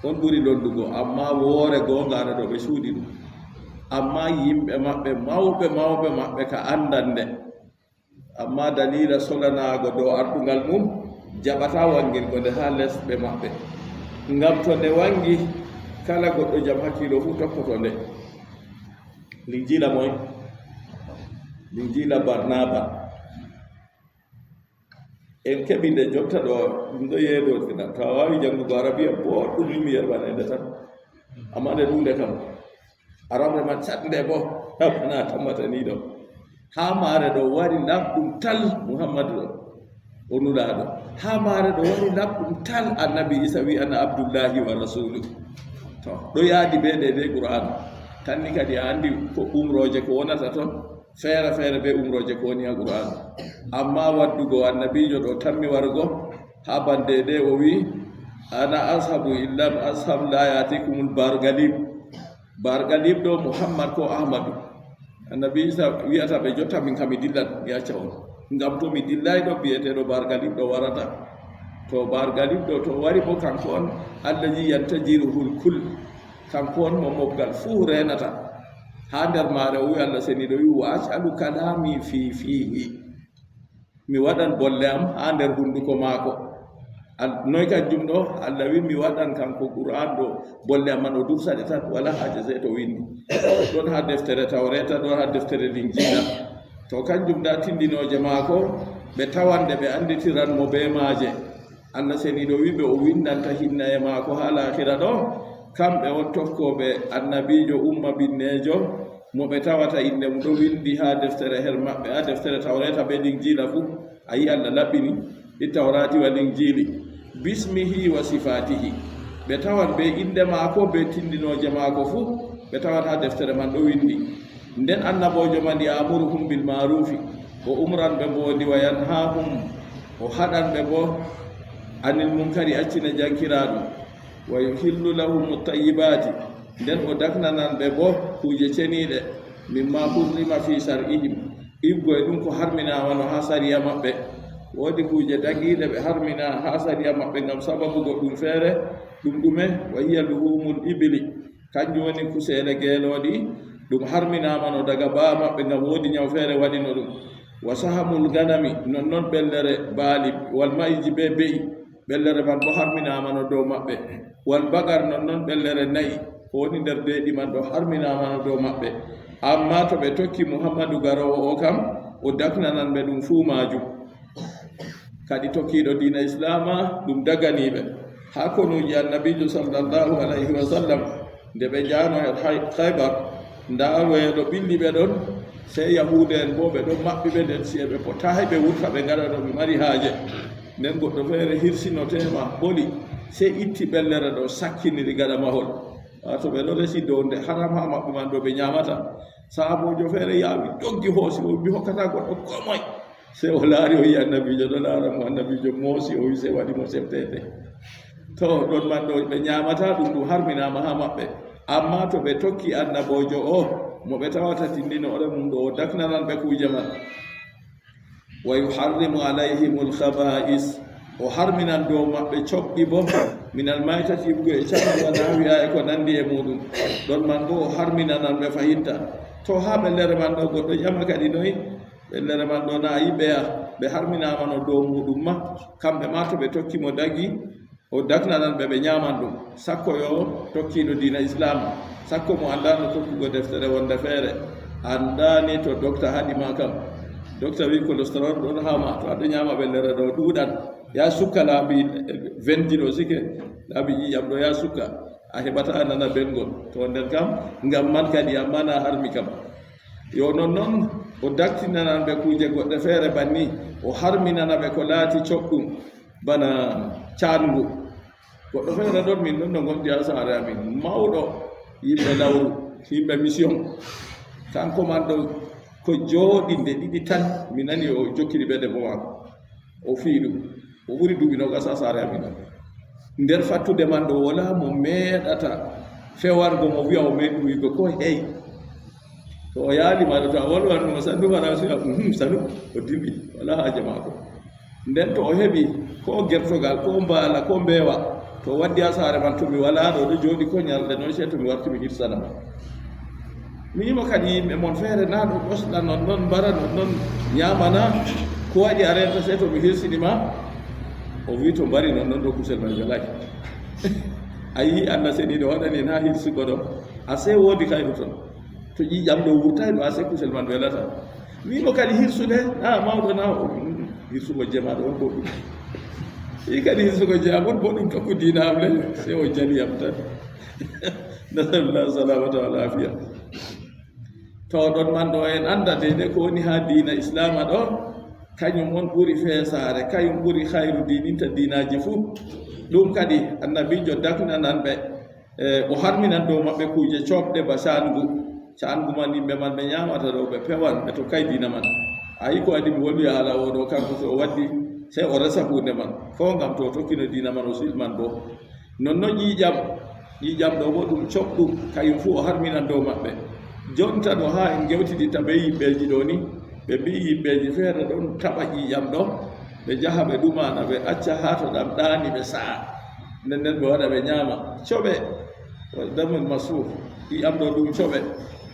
on ɓuri lollugo, amma woore goongaare ɗo ɓe cuuɗi ɗum. Amma yimɓe maɓɓe, mawɓe, mawɓe maɓɓe ka anndan nde. Amma daliila solanaago dow ardungal mum, jaɓataa wangirgo nde haa lesɓe maɓɓe. Ngam to nde wangi, kala goɗɗo jam hakkiilo fuu tokkoto nde. Linjiila moy? Linjiila Barnaba. En keɓi nde jotta ɗo, ɗum ɗo yeedotina. To a waawi janngugo Arabiya booɗɗum ni, mi yerɓan en nde tan. Amma nde ɗum nde kam, Arabre man caɗnde bo, na tammata ni ɗo. Haa maare ɗo wari laɓɗum tal, Muhammadu ɗo, o nulaaɗo. Haa maare ɗo wari laɓɗum tal, Annabi Isa wi ana Abdullahi wa Rasulu. To, ɗo yaadi be ɗe, be Qur'an. Tan ni kadi a anndi ko umrooje ko wonata ton, feere feere be umrooje ko woni haa Qur'an. Amma waddugo Annabiijo ɗo tammi warugo, haa bande ɗe o wi, "Ana ashabu illam ashab la yatikumul bargalib." Bargalib ɗo Muhammad ko Ahmadu. Annabi Isa wi'ata ɓe, "Jotta min kam mi dillan, mi acca on. Ngam to mi dillay ɗo, bi'eteeɗo Bargalib ɗo warata." To Bargalib ɗo to wari bo, kanko on allazi yantajiruhul kull. Kanko on mo mobgal fuu reenata. Haa nder maare o wi'i Allah seniiɗo wi'i, "Wa aj'alu kalami fi fihi." Mi waɗan bolle am haa nder hunnduko maako. Al-, noy kanjum ɗo? Allah wi, "Mi waɗan kanko Qur'an ɗo, bolle am man o dursa ɗe tan, wala haaje sey to winndi." Ɗon haa deftere Tawreeta, ɗon haa deftere Linjiila. To kanjum ndaa tindinooje maako, ɓe tawan ɗe, ɓe annditiran mo bee maaje. Allah seniiɗo wi ɓe o winndanta hinnaye maako haa laahira ɗo, kamɓe on tokkooɓe annabiijo umma binneejo, mo ɓe tawata innde mum ɗo winndi haa deftere her maɓɓe, haa deftere Tawreeta bee Linjiila fuu. A yi Allah laɓɓini, "Bit Tawrati wal Injili, bismihi wa sifatihi." Ɓe tawan bee innde maako, bee tindinooje maako fuu, ɓe tawan haa deftere man ɗo winndi. Nden annaboojo man, "Ya'muruhum bil ma'rufi," o umran ɓe mboondi, "wa yanhahum," o haɗan ɓe bo, "anil munkari," accina jankiraaɗum. "Wa yuhillu lahum tayyibati," nden o daknanan ɓe bo kuuje ceniiɗe, "mimma hurrima fi shar'ihim," iwgo e ɗum ko harminaama no haa sariya maɓɓe. Woodi kuuje dagiiɗe ɓe harmina haa sariya maɓɓe ngam sababu goɗɗum feere, ɗum ɗume? "Wa hiya luhumul ibili," kanjum woni kuseele geelooɗi, ɗum harminaama no daga baa maɓɓe ngam woodi nyaw feere waɗino ɗum. "Wa sahamul ganami," nonnon ɓellere baali, "wal ma'iji bee be'i," ɓellere man bo harminaama no dow maɓɓe. "Wal bagar," nonnon ɓellere na'i, ko woni nder deeɗi man ɗo harminaama no dow maɓɓe. Ammaa to ɓe tokki Muhammadu garoowo o kam, o daknanan ɓe ɗum fuu maajum. Kadi tokkiiɗo diina Islaama, ɗum daganii ɓe. Haa konuuji Annabiijo sallallahu alayhi wa sallam, nde ɓe njaano e Hay-, Khaybar, ndaa weelo ɓilli ɓe ɗon, sey Yahuudu'en boo ɓe ɗon maɓɓi ɓe nder ci'e, ɓe potaay ɓe wurta ɓe ngaɗa no ɓe mari haaje. Nden goɗɗo feere hirsinoteema ɓoli, sey itti ɓellere ɗo sakkiniri gaɗa mahol. Waato ɓe ɗon resi dow nde haram haa maɓɓe man ɗo ɓe nyaamata. Sahaaboojo feere yaawi doggi hoosi o, mi hokkataa goɗɗo koo moy. Sey o laari, o yi Annabiijo ɗo laara mo, Annabiijo moosi, o wi sey waɗi mo semteende. To, ɗon man ɗo ɓe nyaamata ɗum, ɗum harminaama haa maɓɓe. Ammaa to ɓe tokki Annaboojo o, mo ɓe tawata tindinoore mum ɗo, o daknanan ɓe kuuje man. "Wa yuharrimu alayhimul khaba'is," o harminan dow maɓɓe coɓɗi bo, "minal maytati," iwgo e caɓɓi, "wa nahwiha," e ko nanndi e muuɗum. Ɗon man bo o harminanan ɓe fahinta. To, haa ɓellere man ɗo goɗɗo ƴama kadi noy? Ɓellere man ɗo na a yi ɓeya, ɓe harminaama no dow muuɗum ma, kamɓe ma to ɓe tokki mo dagi, o daknanan ɓe, ɓe nyaaman ɗum. Sakko yo tokkiiɗo diina Islaama, sakko mo anndaano tokkugo deftere wonde feere, anndaani to dokta haɗi ma kam. Dokta wi cholestérol ɗon haa ma, to aɗo nyaama ɓellere ɗo ɗuuɗan. Yaa sukka laabi vingt ɗo sike, laabi ƴiiƴam ɗo yaa sukka, a heɓata a nana belgol. To nden kam, ngam man kadi, ammaa na harmi kam. Yo nonnon o daktinanan ɓe kuuje goɗɗe feere banni, o harminana ɓe ko laati coɓɗum, bana caangu. Goɗɗo feere ɗon, min ɗon no ngondi haa saare amin, mawɗo yimɓe lawru, yimɓe mission. Kanko man ɗo ko jooɗinde ɗiɗi tan, mi nani o jokkiri bee debbo maako. O fiyi ɗum. O ɓuri duuɓi noogas haa saare amin ɗo. Nder fattude man ɗo, walaa mo meeɗata fewargo mo, wi'a o meeɗi wi'go ko hey. To o yaali ma ɗo, to a wolwani mo, "Sannu Faransi," a, "Uhum, sanu," o dili, walaa haaje maako. Nden to o heɓi ko gertogal, ko mbaala, ko mbeewa, to o waddi haa saare man, to mi walaa ɗo, ɗo jooɗi ko nyalɗe noy, sey to mi warti mi hirsana mo. Mi yimo kadi yimɓe mon feere na ɗo ɓosna non non, mbara non non, nyaama na? Ko waɗi a reenta sey to mi hirsini ma? O wi to mbari non non ɗo kusel man welay. A yi Allah seniiɗo waɗani en haa hirsugo ɗo. A sey woodi kayru ton. To ƴiiƴam ɗo wurtay ɗo, a sey kusel man welata. Mi yimo kadi hirsude, a mawɗo na? O, mm, hirsugo jemaaɗo on boɗɗum. Yi kadi hirsugo jemaaɗo on boɗɗum, tokku diina am le, sey o jali yam tan. Nasalullah salamata wal afiya. To ɗon man ɗo en annda deydey ko woni haa diina Islaama ɗo, kañum on ɓuri feesaare, kañum ɓuri hayru diininta diinaaji fuu. Ɗum kadi Annabiijo daknanan ɓe, e, o harminan dow maɓɓe kuuje coɓɗe ba caangu. Caangu man yimɓe man ɓe ñaamata ɗo, ɓe pewan, ɓe tokkay diina man. A yi ko adi mi woni haala o ɗo, kanko so o waddi, sey o resa huunde man. Ko ngam to o tokkino diina man, o silman boo. Nonnon ƴiiƴam, ƴiiƴam ɗo boo ɗum coɓɗum, kañum fuu o harminan dow maɓɓe. Jonta ɗo haa en ngewtiditta bee yimɓeeji ɗo ni, ɓe mbi'i yimɓeeji feere ɗon taɓa ƴiiƴam ɗo, ɓe njaha ɓe ɗumana, ɓe acca haa to ɗam ɗaani ɓe sa'a. Nden nden ɓe waɗa ɓe ñaama. Coɓe, wa damun masfuh, ƴiiƴam ɗo ɗum coɓe.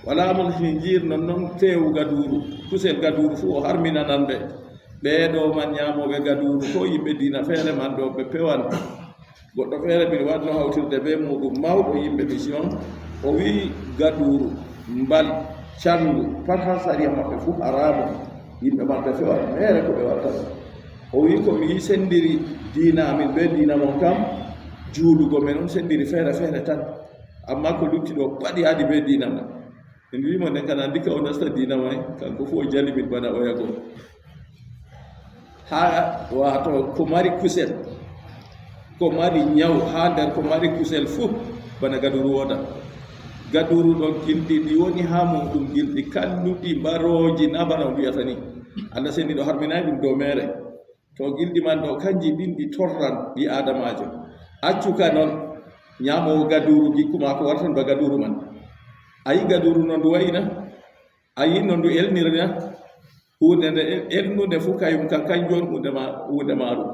Wa lahmul khinzir, nonnon teewu gaduuru, kusel gaduuru fuu o harminanan ɓe. Ɓee ɗo man ñaamooɓe gaduuru, ko yimɓe diina feere man ɗo ɓe pewan. Goɗɗo feere min waɗno hawtirde bee muuɗum, mawɗo yimɓe mission, o wi'i gaduuru, mbal, canngu, pat haa sariya maɓɓe fuu haraamu. Yimɓe maɓɓe fewan meere ko ɓe waɗata ɗum. O wi'i ko mi yi'i senndiri diina amin bee diina mon kam, juulugo men on senndiri feere feere tan. Ammaa ko lutti ɗo pat yaadi bee diina mon. En wi'i mo nden kana ndika o nasta diina may, kanko fuu o jali min bana oya go. Haa, waato, ko mari kusel, ko mari nyaw, haa nder ko mari kusel fuu, bana gaduuru wooda. Gaduuru ɗo gilɗi ɗi woni haa muuɗum, gilɗi kalluɗi, mbarooji, naa bana o mbi'ata ni. Allah seniiɗo harminaay ɗum dow meere. To gilɗi man ɗo, kanji ɗin ɗi torran ɓii aadamaajo. Accu ka non, nyaamoowo gaduuru, gikku maako wartan ba gaduuru man. A yi gaduuru no ndu wa'i na? A yi no ndu elniri na? Huunde nde el-, elnunde fuu kayum ka, kanjum on huunde ma-, huunde maaru.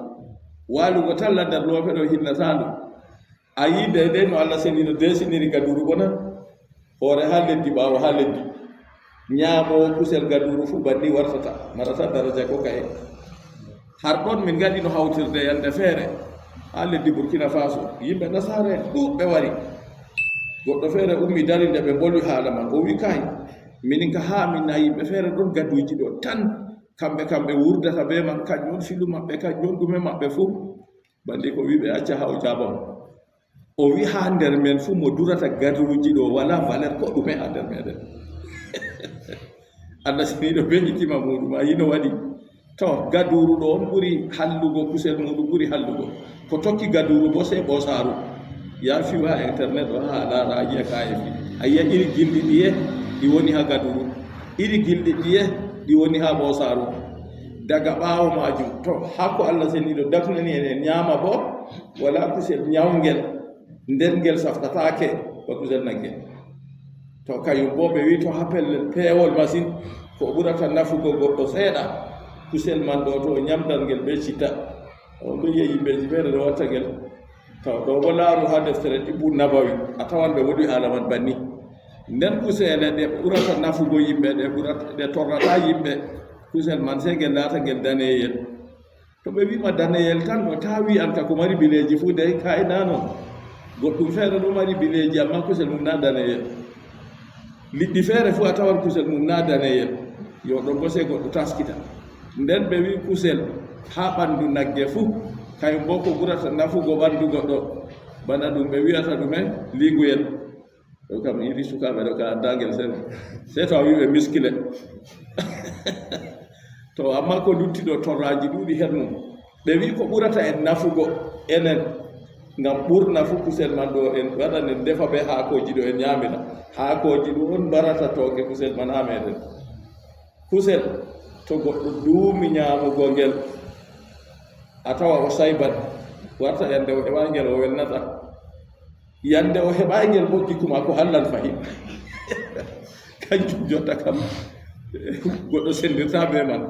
Waalugo talla nder loope ɗo hinnataandu. A yi deydey no Allah seniiɗo deesiniri gaduuru boo na? Hoore haa leddi, ɓaawo haa leddi. Nyaamoowo kusel gaduuru fuu banni wartata, marata daraja ko kaye. Har ɗon min ngaɗino hawtirde yande feere haa leddi Burkina Faso. Yimɓe nasaare ɗuuɗɓe wari. Goɗɗo feere ummi dari nde ɓe mbolwi haala man. O wi, "Kay, minin ka haa min na yimɓe feere ɗon gaduuji ɗo tan. Kamɓe, kamɓe wurdata bee man, kanjum on filu maɓɓe, kanjum on ɗume maɓɓe fuu." Bandiiko wi ɓe acca haa o jaaba mo. O wi, "Haa nder men fuu mo durata gaduuji ɗo walaa valeur ko ɗume haa nder meɗen." Allah seniiɗo beñitima muuɗum, a yi no waɗi. To, gaduuru ɗo on ɓuri hallugo, kusel muuɗum ɓuri hallugo. Ko tokki gaduuru boo sey ɓoosaaru. Yaa fiw haa internet ɗo haa a laara, a yi'a ka e fi. A yi'a iri gilɗi ɗiye ɗi woni haa gaduuru. Iri gilɗi ɗiye ɗi woni haa ɓoosaaru. Daga ɓaawo maajum, to, haa ko Allah seniiɗo daknani en, en nyaama boo, walaa kusel nyawngel, nden ngel saftataake ba kusel nagge. To, kayum boo ɓe wi to haa pellel peewol masin, ko ɓurata nafugo goɗɗo seeɗa, kusel man ɗo to o nyamdan ngel bee citta. On ɗo yi'a yimɓeeji feere ɗo watta ngel. To, ɗo boo laaru haa deftere Tibbu Nabawi, a tawan ɓe woɗi haala man banni. Nden kuseele ɗe ɓurata nafugo yimɓe, ɗe ɓurata, ɗe torrata yimɓe, kusel man sey ngel laata ngel daneyel. To ɓe wi'ma daneyel tan, no taa wi'an ka ko mari bileeji fuu dey, kay naa non. Goɗɗum feere ɗo mari bileeji, ammaa kusel mum naa daneyel. Liɗɗi feere fuu a tawan kusel mum naa daneyel. Yo ɗon boo sey goɗɗo taskita. Nden ɓe wi'i kusel haa ɓandu nagge fuu, kayum boo ko ɓurata nafugo ɓandu goɗɗo. Bana ɗum ɓe wi'ata ɗume? Liinguyel. Ɗo kam yiɗi sukaaɓe ɗo ka andaa ngel seeɗa. Sey to a wi'i ɓe miskile. To, ammaa ko lutti ɗo torraaji ɗuuɗi her mum. Ɓe wi'i ko ɓurata en nafugo enen, ngam ɓurna fuu kusel man ɗo en waɗan en defa bee haakooji ɗo en nyaamira. Haakooji ɗo on mbarata tooke kusel man haa meɗen. Kusel, to goɗɗo duumi nyaamugo ngel, a tawa o sayban, warta yande o heɓaay ngel o welnata. Yande o heɓaay ngel boo, gikku maako hallan fahin. Kanjum jotta kam, goɗɗo senndirtaa bee man.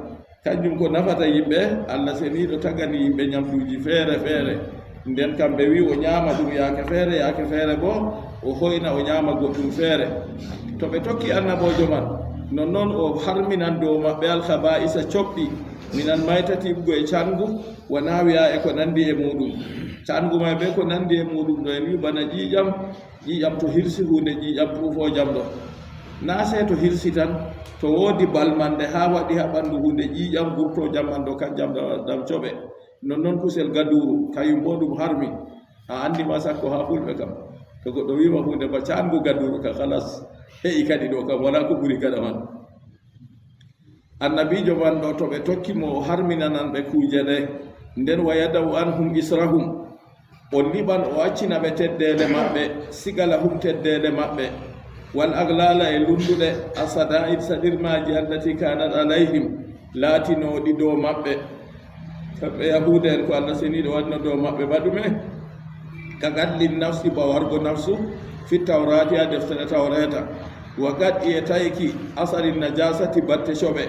Kanjum ko nafata yimɓe, Allah seniiɗo tagani yimɓe nyamduuji feere feere. Nden kam ɓe wi'i o nyaama ɗum yaake feere, yaake feere boo o hoyna o nyaama goɗɗum feere. To ɓe tokki annaboojo man, nonnon o harminan dow maɓɓe alkhabaa'isa coɓɗi, minal maytati, iɓgo e cangu, wa nahwihaa e ko nanndi e muuɗum. Cangu may bee ko nanndi e muuɗum ɗo en wi'i bana ƴiiƴam, ƴiiƴam to hirsi huunde ƴiiƴam tuufoojam ɗo. Naa sey to hirsi tan, to woodi balmande haa waɗi haa ɓanndu huunde ƴiiƴam gurtoojam man ɗo, kanjam ɗam coɓe. Nonnon kusel gaduuru, kayum boo ɗum harmi. A anndi ma sakko haa fulɓe kam. To goɗɗo wi'ma huunde ba cangu gaduuru ka, halas. Heƴi kadi ɗo kam, wala ko ɓuri gaɗa man. Annabiijo man ɗo, to ɓe tokki mo, o harminanan ɓe kuuje ɗe. Nden, "Wa yadau anhum israhum." O liɓan, o accina ɓe teddeele maɓɓe, sigalahum teddeele maɓɓe. "Wal aglala" e lunnduɗe, "asadaid" saɗirmaaji, "allati kanat alayhim" laatinooɗi dow maɓɓe. Kamɓe Yahuuda en ko Allah seniiɗo waɗno dow maɓɓe ba ɗume? Ka gadlin nafsi, ba wargo nafsu, fi tawrati, ha deftere tawreta. Wa qat'i e tayki, asarin najasati, batte coɓe.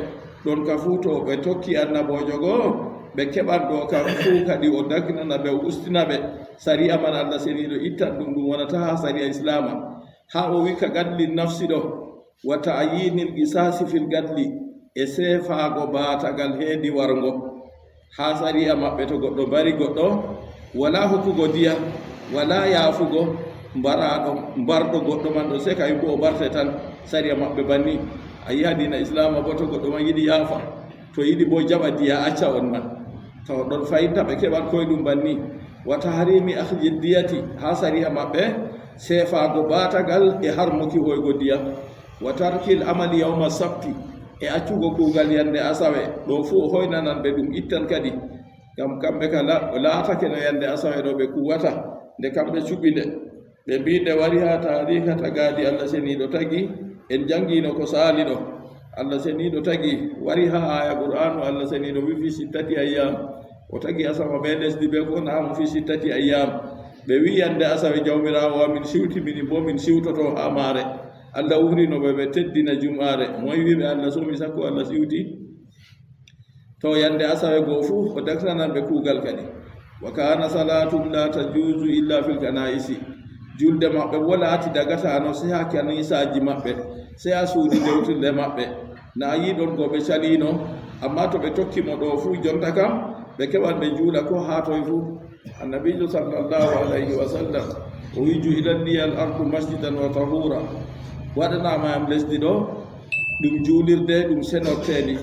Ɗon ka fuu to ɓe tokki annaboojo goo, ɓe keɓan ɗo kam fuu kadi o dagnana ɓe, o ustina ɓe. Sariya man Allah seniiɗo ittan ɗum, ɗum wonata ha sariya Islaama. Ha o wi ka gadlin nafsi ɗo, wa ta'yinil qisasi fil gadli, e seefaago baatagal heedi warngo. Ha sariya maɓɓe, to goɗɗo mbari goɗɗo, wala hokkugo diya, wala yaafugo mbaraaɗo, mbarɗo goɗɗo man ɗo, se ka yimɓe o mbarte tan. Sariya maɓɓe banni. A yi'a diina Islaama bo, to goɗɗo man yiɗi yaafa, to yiɗi bo jaɓa diya, acca on man. Tawa ɗon fayinta ɓe keɓan koye ɗum banni. Wa tahrimi akhdhi diyati, ha sariya maɓɓe, seefaago baatagal e harmuki hoygo diya. Wa tarkil amali yawma sabti, e accugo kuugal yande asawe, ɗo fuu o hoynanan ɓe, ɗum ittan kadi. Ngam kamɓe ka la-, laatake no yande asawe ɗo ɓe kuwata, nde kamɓe cuɓi nde. Ɓe mbii nde wari haa taariika tagaaɗi Allah Seniiɗo tagi, en janngiino ko saali ɗo. Allah Seniiɗo tagi, wari haa aaya Qur'aanu, Allah Seniiɗo wi, "Fi sittati ayyaam." O tagi asama bee lesdi bee ko woni haa mo, "Fi sittati ayyaam." Ɓe wi, "Yande asawe Jawmiraawo amin siwti, minin boo min siwtoto haa maare." Allah umrino ɓe ɓe teddina jum'aare. Moy wi ɓe Allah somi sakko Allah siwti? To yande asawe goo fuu, o daknanan ɓe kuugal kadi. "Wa kaana salaatuhum laa tajuuzu illaa fil kanaa'isi." Julde maɓɓe boo laati dagataano sey haa kaniisaaji maɓɓe, sey haa suudu dewtirde maɓɓe. Na a yii ɗon go ɓe caliino, ammaa to ɓe tokki mo ɗo fuu jonta kam, ɓe keɓan ɓe njuula koo haa toy fuu. Annabiijo sallallahu alayhi wa sallam, o wi, "Ju'ilat liyal ardu masjidan wa tahuura." Waɗanaama yam lesdi ɗo ɗum juulirde, ɗum senorteeni.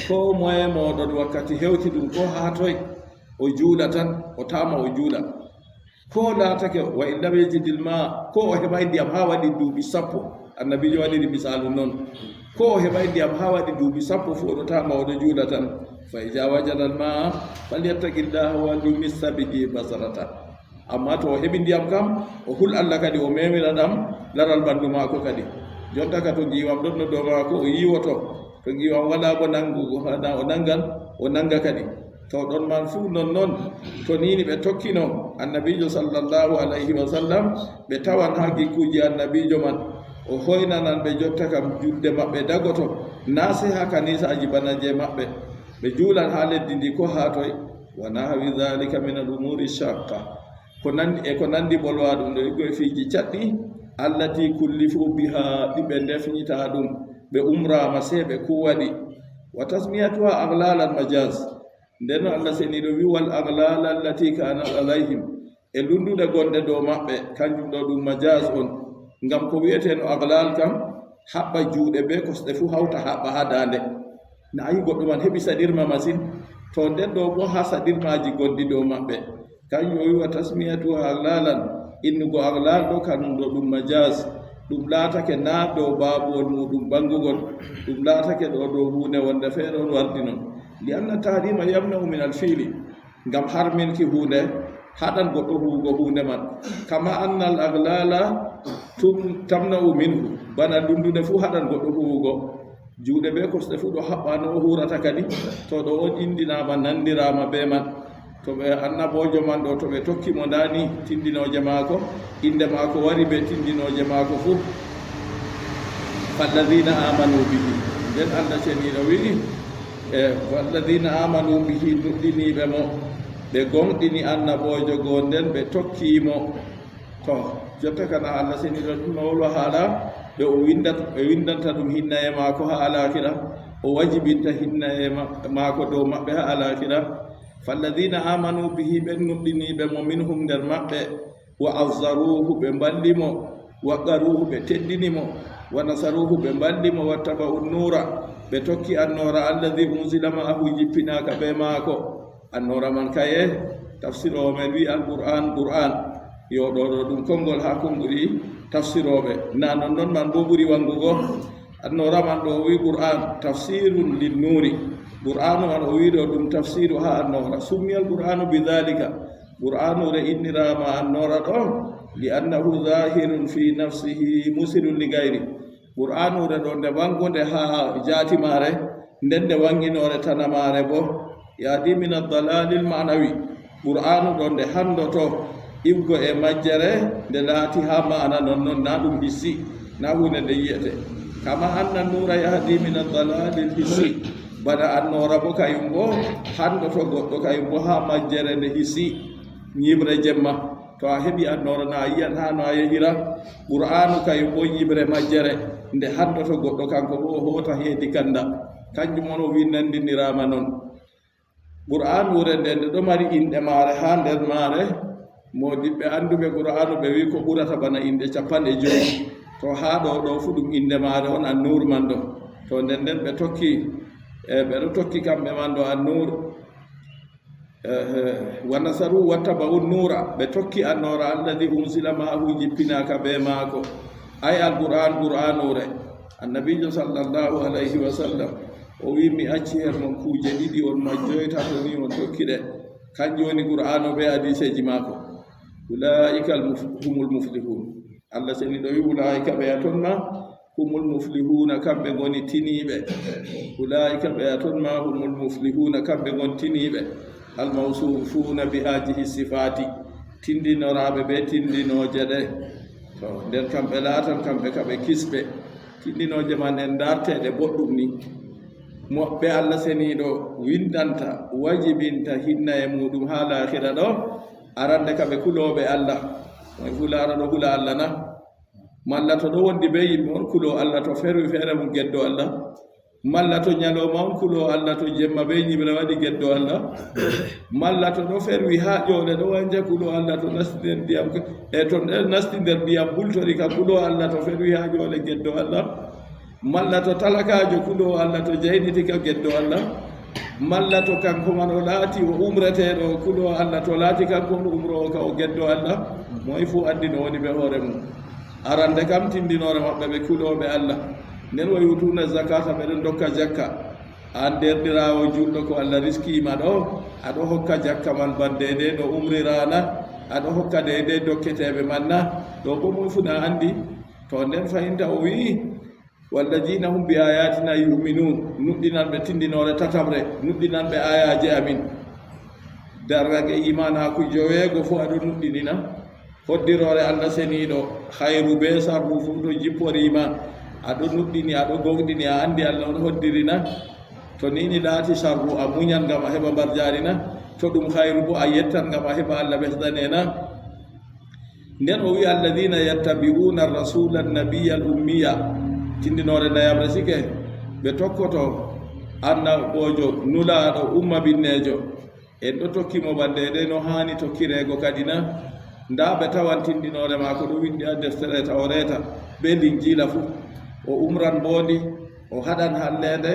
Koo moye mooɗon wakkati hewti ɗum koo haa toy, o juula tan, o taama o juula. Koo laatake, "Wa in lam yajidil maa," koo o heɓaay ndiyam haa waɗi duuɓi sappo. Annabiijo waɗiri misaalu non. Koo o heɓaay ndiyam haa waɗi duuɓi sappo fuu, o ɗo taama, o ɗo juula tan. "Fa iza wajadal maa, falyattaqillaha wal yumissa bihi basarata." Ammaa to o heɓi ndiyam kam, o hul Allah kadi, o meemira ɗam laral ɓanndu maako kadi. Jonta ka to ngiiwam ɗonno dow maako, o yiiwoto. To ngiiwam walaa bo nanngugo, haɗa o nanngan, o nannga kadi. To ɗon man fuu nonnon, to niini ɓe tokkino Annabiijo sallallahu alayhi wa sallam, ɓe tawan haa gikkuuji Annabiijo man, o hoynanan ɓe jotta kam julde maɓɓe dagoto, naa sey haa kaniisaaji bana jey maɓɓe. Ɓe juulan haa leddi ndi koo haa toy. Wa nahwi dhalika min al-umuuri shaqqa. Ko nandi, e ko nandi bolwa ɗum ɗo, iggo e fiiji caɗɗi, allati kullifu biha, ɗi ɓe ndefnita ɗum, ɓe umraama sey ɓe kuwaɗi. Wa tasmiyatuha aghlalan majaz. Nden no Allah Seniiɗo wi, "Wal aghlala allati kanat alayhim." E lunnduɗe gonɗe dow maɓɓe, kanjum ɗo ɗum majaz on. Ngam ko wi'eteeno aghlal kam, haɓɓa juuɗe bee kosɗe fuu, hawta haɓɓa haa daande. Na a yi goɗɗo man heɓi saɗirma masin. To nden ɗo boo haa saɗirmaaji gonɗi dow maɓɓe. Kanjum o wi, "Wa tasmiyatuha aghlalan." Innugo aghlal ɗo, kanum ɗo ɗum majaz. Ɗum laatake naa dow baabuwol muuɗum ɓanngugol. Ɗum laatake ɗo dow huunde wonde feere on wardi non. Li anna tahrima yamna'u min al-fi'li. Ngam harminki huunde haɗan goɗɗo huuwugo huunde man. Kama annal aglala tum-, tamna'u minhu, bana lunndude fuu haɗan goɗɗo huuwugo. Juuɗe bee kosɗe fuu ɗo haɓɓa no o huurata kadi, to ɗo on inndinaama, nanndiraama bee man. To ɓe annaboojo man ɗo, to ɓe tokki mo, ndaa ni tindinooje maako, innde maako wari bee tindinooje maako fuu. Falladiina aamanu bihi, nden Allah Ceniiɗo wi'i, e, "Walladina amanu bihi", nuɗɗiniiɓe mo, ɓe gomɗini annaboojo goo nden, ɓe tokki mo. To, jotta kana Allah Seniiɗo ɗum no wolwa haala ɓe o windat-, ɓe windanta ɗum hinnaye maako haa alaakira, o wajibinta hinnaye ma-, maako dow maɓɓe haa alaakira. "Falladina amanu bihi", ɓen nuɗɗiniiɓe mo, "minhum", nder maɓɓe, "wa azzaruhu", ɓe mballi mo, "wa qaruhu", ɓe teddini mo, "wa nasaruhu", ɓe mballi mo, "wattaba'u nuura", ɓe tokki annoora, "alladi unzila ma'ahu", jippinaaka bee maako. Annoora man kaye? Tafsiroowo men wi'i Alqur'aan, Qur'aan. Yo ɗo ɗo ɗum konngol haa konngol tafsirooɓe. Na non non man bo ɓuri wangugo. Annoora man ɗo o wi Qur'an tafsirun lin nuuri. Qur'anu man o wi ɗo ɗum tafsiru ha annoora. Summiyal Qur'anu bi dhalika. Qur'anu re inniraama annoora ɗo, li annahu zahirun fi nafsihi musirun li gayri. Qur'anu re ɗo nde wangunde ha jaati maare, nden nde wanginoore tana maare bo. Yahdi min ad-dalalil ma'nawi. Qur'anu ɗo nde handoto iwgo e majjere, nde laati ha ma'ana non non, na ɗum hissi, na huunde nde yi'ete. Kama anna nuura yahdi min ad-dalalil hissi. Bana annoora bo kayum bo handoto goɗɗo kayum bo ha majjere nde hissi, nyiɓre jemma. To a heɓi annoora na a yi'an ha no a yehira. Qur'anu kayum bo nyiɓre majjere nde handoto goɗɗo kanko bo o hoota heedi kanda. Kanjum on o wi nandiniraama non. Qur'anu re nde, nde ɗo mari inɗe maare ha nder maare. Moodiɓɓe anduɓe Qur'anu ɓe wi ko ɓurata bana inɗe capanɗe jowi. To ha ɗo, ɗo fu ɗum inɗe maare on An-Nur man ɗo. To nden nden ɓe tokki, e, ɓe ɗo tokki kamɓe man ɗo An-Nur. Ehe, wa nasaru wattaba'u nura, ɓe tokki annoora alladhi unzila ma'ahu, jippinaaka be maako. Ay Alqur'an, Qur'anu re. Annabiijo sallallahu alayhi wa sallam, o wi, "Mi acci her mon kuuje ɗiɗi, on majjoyta to ni on tokki ɗe." Kanjum woni Qur'anu be hadiiseeji maako. Ulaa'ika al-muf-, humul muflihun. Allah seniiɗo wi, "Ulaa'ika ɓe a ton ma, humul muflihuna, kamɓe ngoni tiniiɓe." Ulaa'ika ɓe a ton ma, humul muflihuna, kamɓe ngoni tiniiɓe. Al mawsufuuna bi haajihi sifaati, tindinoraaɓe be tindinooje ɗe. To, nden kamɓe laatan, kamɓe ka ɓe kisɓe. Tindinooje man en ndarteeɗe boɗɗum ni. Moɓɓe Allah seniiɗo windanta, wajibinta hinna e muuɗum haa laahira ɗo, arande ka ɓe kulooɓe Allah. Moy fu laara ɗo hula Allah na? Malla to ɗo wondi be yimɓe on kuloo Allah, to ferwi feere mum geddo Allah. Malla to nyalooma on kuloo Allah, to jemma be nyiɓre waɗi geddo Allah. Malla to ɗo ferwi haa ƴoole ɗo wanja kuloo Allah, to nasti nder ndiyam, e to nasti nder ndiyam bultori ka kuloo Allah, to ferwi haa ƴoole geddo Allah. Malla to talakaajo kuloo Allah, to jayniti ka geddo Allah. Malla to kanko man o laati o umreteeɗo kuloo Allah, to laati kanko on umroowo ka o geddo Allah. Moy fu andi no woni be hoore mum. Arande kam tindinoore maɓɓe ɓe kulooɓe Allah. Nden wa yu'tuuna zakata, ɓe ɗon ndokka jakka. An deerɗiraawo juulɗo ko Allah riskiima ɗo, a ɗo hokka jakka man ban deydey no umriraana, a ɗo hokka deydey dokketeeɓe man na? Ɗo bo moy fu na andi. To nden fahinta o wi'i, "Walladina hum bi ayatina yu'minun." Nuɗɗinanɓe tindinoore tataɓre, nuɗɗinanɓe ayaaje amin. Darrage imaanaaku joweego fu a ɗo nuɗɗinina. Hoddiroore Allah seniiɗo, hayru be sarru fu to jipporiima, a ɗo nuɗɗini, a ɗo gomɗini, a andi Allah on hoddirina. To nini laati sarru, a muñan ngam a heɓa mbarjaari na? To ɗum hayru bo, a yettan ngam a heɓa Allah ɓesdane na? Nden o wi'i, "Alladina yattabi'una ar-rasula an-nabiyya al-ummiya." Tindinoore nayaɓre sike, ɓe tokkoto annaboojo, nulaaɗo, umma binneejo. En ɗo tokki mo bannde e no haani tokkireego kadi na? Ndaa ɓe tawan tindinoore maako ɗo winndi haa deftere Tawreeta bee Linjiila fuu. O umran mboondi, o haɗan halleende.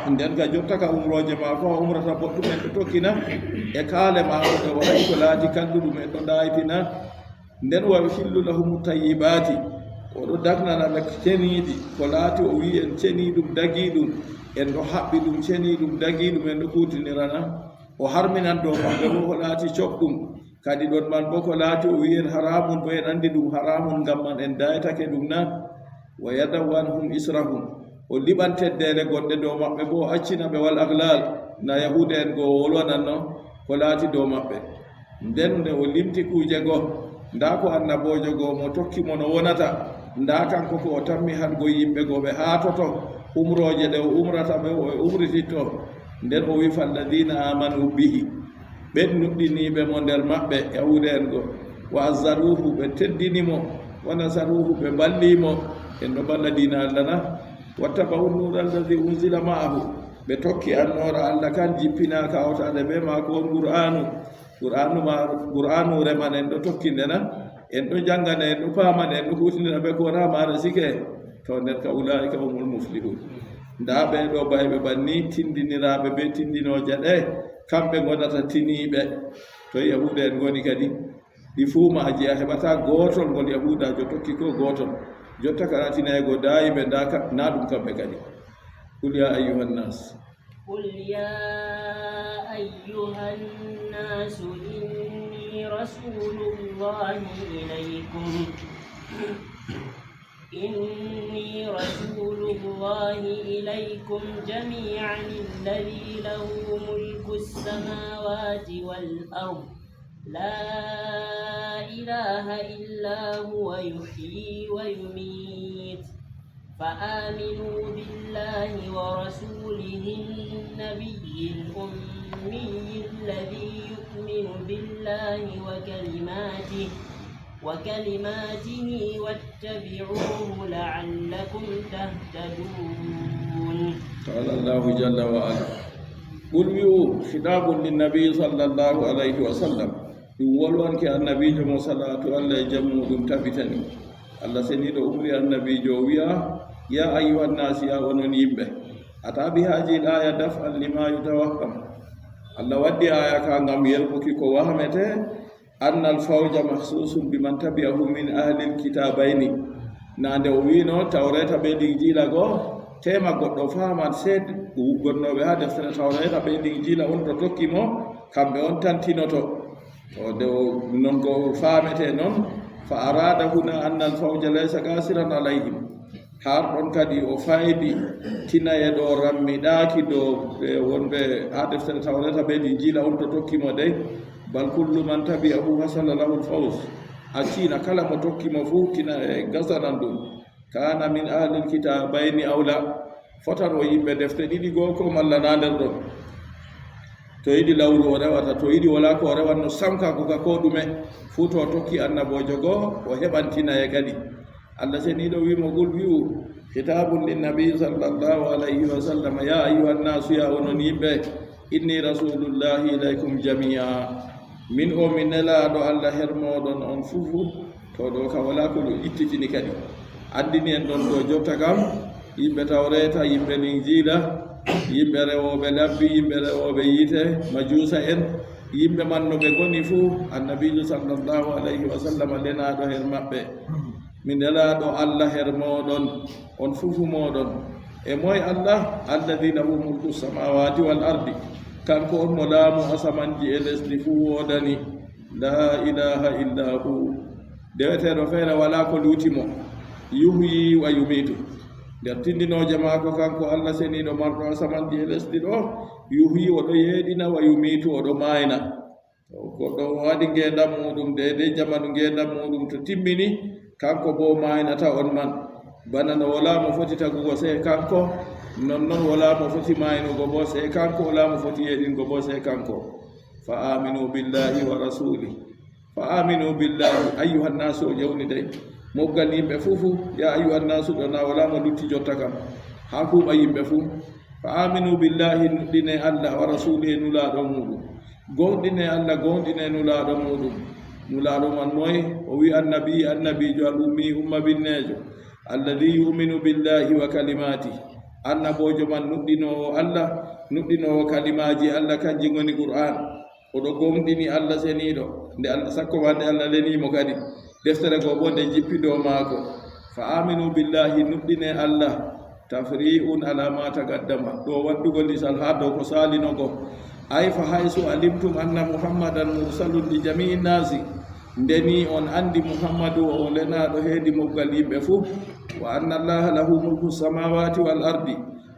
Nden ka jotta ka umrooje maako o umrata boɗɗum en ɗo tokki na? E kaale maako ɗe waɗi ko laati kalluɗum en ɗo ndaayti na? Nden wa yuhillu lahumu tayyibaati, o ɗo dagnana ɓe ceniiɗi, ko laati o wi'i en ceniiɗum, dagiiɗum, en ɗo haɓɓi ɗum ceniiɗum, dagiiɗum, en ɗo kuutinirana. O harminan dow maɓɓe bo ko laati coɓɗum, kadi ɗon man bo ko laati o wi'i en haraamun bo en andi ɗum haraamun ngam man en daytake ɗum na? Wa yada'u anhum israhum, o liɓan teddeele gonɗe dow maɓɓe bo o accina ɓe wal aglal, na Yahuuda en go o wolwananno ko laati dow maɓɓe. Nden nde o limti kuuje go, ndaa ko annaboojo go mo tokki mo no wonata, ndaa kanko ko o tammi haɗgo yimɓe go ɓe haatoto umrooje ɗe o umrata ɓe, o umrititto. Nden o wi'i, "Falladina amanu bihi," ɓen nuɗɗiniiɓe mo nder maɓɓe, Yahuuda en go, "wa azzaruhu," ɓe teddini mo, "wa nasaruhu," ɓe mballi mo, en ɗo mballa diina Allah na? "Wattaba'u nura alladi unzila ma'ahu," ɓe tokki annoora Allah kan jippinaaka hawtaade bee maako on Qur'aanu. Qur'aanu ma, Qur'aanu reman en ɗo tokkinde na? En ɗo janngane, en ɗo paamane, en ɗo huutinira bee ko wona maana sike. To nder ka ulaa'ika humul muflihun. Ndaa ɓee ɗo bayɓe banni tindiniraaɓe bee tindinooje ɗe, kamɓe ngonata tiniiɓe. To Yahuuda en ngoni kadi. Ɗi fuu maaji a heɓataa gootol ngol Yahuudaajo tokki koo gootol. Jotta ka laatinoygo daayiiɓe, ndaa ka, naa ɗum kamɓe kadi. قل يا أيها الناس. قل يا أيها الناس إني رسول الله إليكم، إني رسول الله إليكم جميعا الذي له ملك السماوات والأرض، لا إله إلا هو يحيي ويميت، فآمنوا بالله ورسوله النبي الأمي الذي يؤمن بالله وكلماته، وكلماته واتبعوه لعلكم تهتدون. قال الله جل وعلا، قل، wi'u, خطاب للنبي صلى الله عليه وسلم. Ɗum wolwanke Annabiijo mo salaatu Allah e jam muuɗum tabitani. Allah seniiɗo umri Annabiijo o wi'a, يا أيها الناس, yaa onon yimɓe. أتى بهذه الآية دفعا لما يتوهم. Allah waddi aaya ka ngam yerɓuki ko wahmetee, أن الفوز مخصوص بمن تبعه من أهل الكتابين. Naa nde o wi'no Tawreeta bee Linjiila go, teema goɗɗo faaman, sey gonnooɓe haa deftere Tawreeta bee Linjiila on to tokki mo, kamɓe on tan tinoto. To nde o, non go faamete non, فأراد هنا أن الفوز ليس قاصرا عليهم. Har ɗon kadi o faydi tinaye ɗo rammiɗaaki dow, e, wonɓe haa deftere Tawreeta bee Linjiila on to tokki mo dey, بل كل من تبعه حصل له الفوز. A tiina kala mo tokki mo fuu, tinaye gasanan ɗum. كان من أهل الكتابين أو لا. Fotan o yimɓe defte ɗiɗi go ko malla naa nder ɗon. To yiɗi lawru o rewata, to yiɗi walaa ko o rewanno sam ka ko ka koo ɗume. Fuu to o tokki annaboojo go, o heɓan tinaye kadi. Allah seniiɗo wi'i mo, قل, wi'u, خطاب للنبي صلى الله عليه وسلم، يا أيها الناس, yaa onon yimɓe, إني رسول الله إليكم جميعا. Min o mi nelaaɗo Allah her mooɗon on fuu fuu. To ɗo ka walaa ko ɗum ittitini kadi. Anndini en ɗon ɗo jotta kam, yimɓe Tawreeta, yimɓe Linjiila, yimɓe rewooɓe labbi, yimɓe rewooɓe yiite, majuusa en, yimɓe man no ɓe ngoni fuu, Annabiijo sallallahu alayhi wa sallam lenaaɗo her maɓɓe. Mi nelaaɗo Allah her mooɗon, on fuu fuu mooɗon. E moy Allah? الذي له ملك السماوات والأرض. Kanko on mo laamu asamanji e lesdi fuu woodani. لا إله إلا هو. Deweteeɗo feere walaa ko luuti mo. يحيي ويميت. Nder tindinooje maako, kanko Allah seniiɗo marɗo asamanji e lesdi ɗo, يحيي, o ɗo yeeɗina, ويميت, o ɗo maayna. To goɗɗo o waɗi ngeendam muuɗum, deydey jamanu ngeendam muuɗum to timmini, kanko boo maaynata on man. Bana no walaa mo foti tagugo sey kanko, nonnon walaa mo foti maaynugo boo sey kanko, walaa mo foti yeeɗingo boo sey kanko. فآمنوا بالله ورسوله. فآمنوا بالله أيها الناس, o jawni dey. Moggal yimɓe fuu fuu, يا أيها الناس ɗo na walaa mo lutti jotta kam. Haa kuuɓa yimɓe fuu. فآمنوا بالله, nuɗɗine Allah, ورسوله, nulaaɗo muuɗum. Gooŋɗine Allah, gooŋɗine nulaaɗo muuɗum. Nulaaɗo man moy? O wi'i annabi, annabiijo الأمي, ummabinneejo. الذي يؤمن بالله وكلماته. Annaboojo man nuɗɗinoowo Allah, nuɗɗinoowo kalimaaji Allah, kanji ngoni Qur'aan. O ɗo gooŋɗini Allah seniiɗo, nde Allah, sakko ma nde Allah lenii mo kadi. Deftere go boo nde jippi dow maako. فآمنوا بالله, nuɗɗine Allah. تفريع على ما تقدم. Ɗo waddugol lisal haa dow ko saalino go. أي فحيث علمتم أن محمدا مرسل لجميع الناس. Nde nii on anndi Muhammadu o lenaaɗo heedi moggal yimɓe fuu. وأن الله له ملك السماوات والأرض.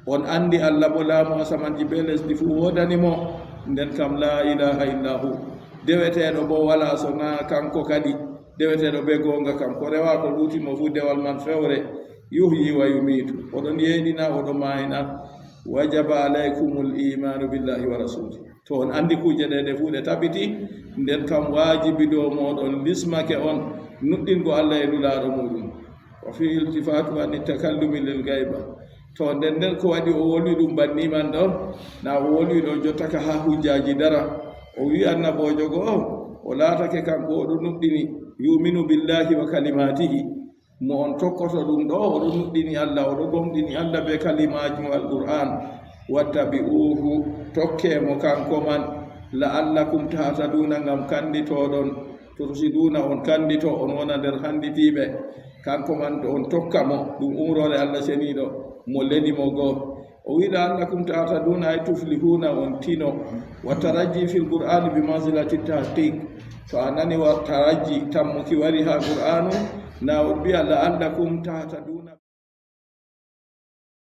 On anndi Allah boo laamu asamanji bee lesdi fuu woodani mo. Nden kam, لا إله إلا هو. Deweteeɗo boo walaa so naa kanko kadi. Deweteeɗo bee gooŋga kam, ko rewaa ko luuti mo fuu, dewal man fewre. يحيي ويميت. O ɗon yeeɗina, o ɗon maayna. وجب عليكم الإيمان بالله ورسوله. To on anndi kuuje ɗe, ɗe fuu ɗe tabiti, nden kam waajibi dow mooɗon lismake on nuɗɗingo Allah e nulaaɗo muuɗum. وفيه التفات عن التكلم للغيبة. To nden nden ko waɗi o wolwi ɗum banni man ɗo, na o wolwi ɗo jotta ka haa hujjaaji dara. O wi'i annaboojo go o, o laatake kanko o ɗo nuɗɗini, يؤمن بالله وكلماته. Mo on tokkoto ɗum ɗo, o ɗo nuɗɗini Allah, o ɗo gooŋɗini Allah bee kalimaaji Alqur'aan. واتبعوه, tokke mo kanko man, لعلكم تهتدون, ngam kannditooɗon. Tursiduna, on kandito, on wona nder handitiiɓe, kanko man on tokka mo, ɗum umroore Allah seniiɗo mo leli mo goo. O wi'i, "La'allakum tahtaduna", ay tuflihuna, on tino. Wa tarajji fil Qur'ani bi manzilati tahqiq. To a nani wa tarajji, tammuki wari haa Qur'aanu, na on mbi'a, "La'allakum tahtaduna."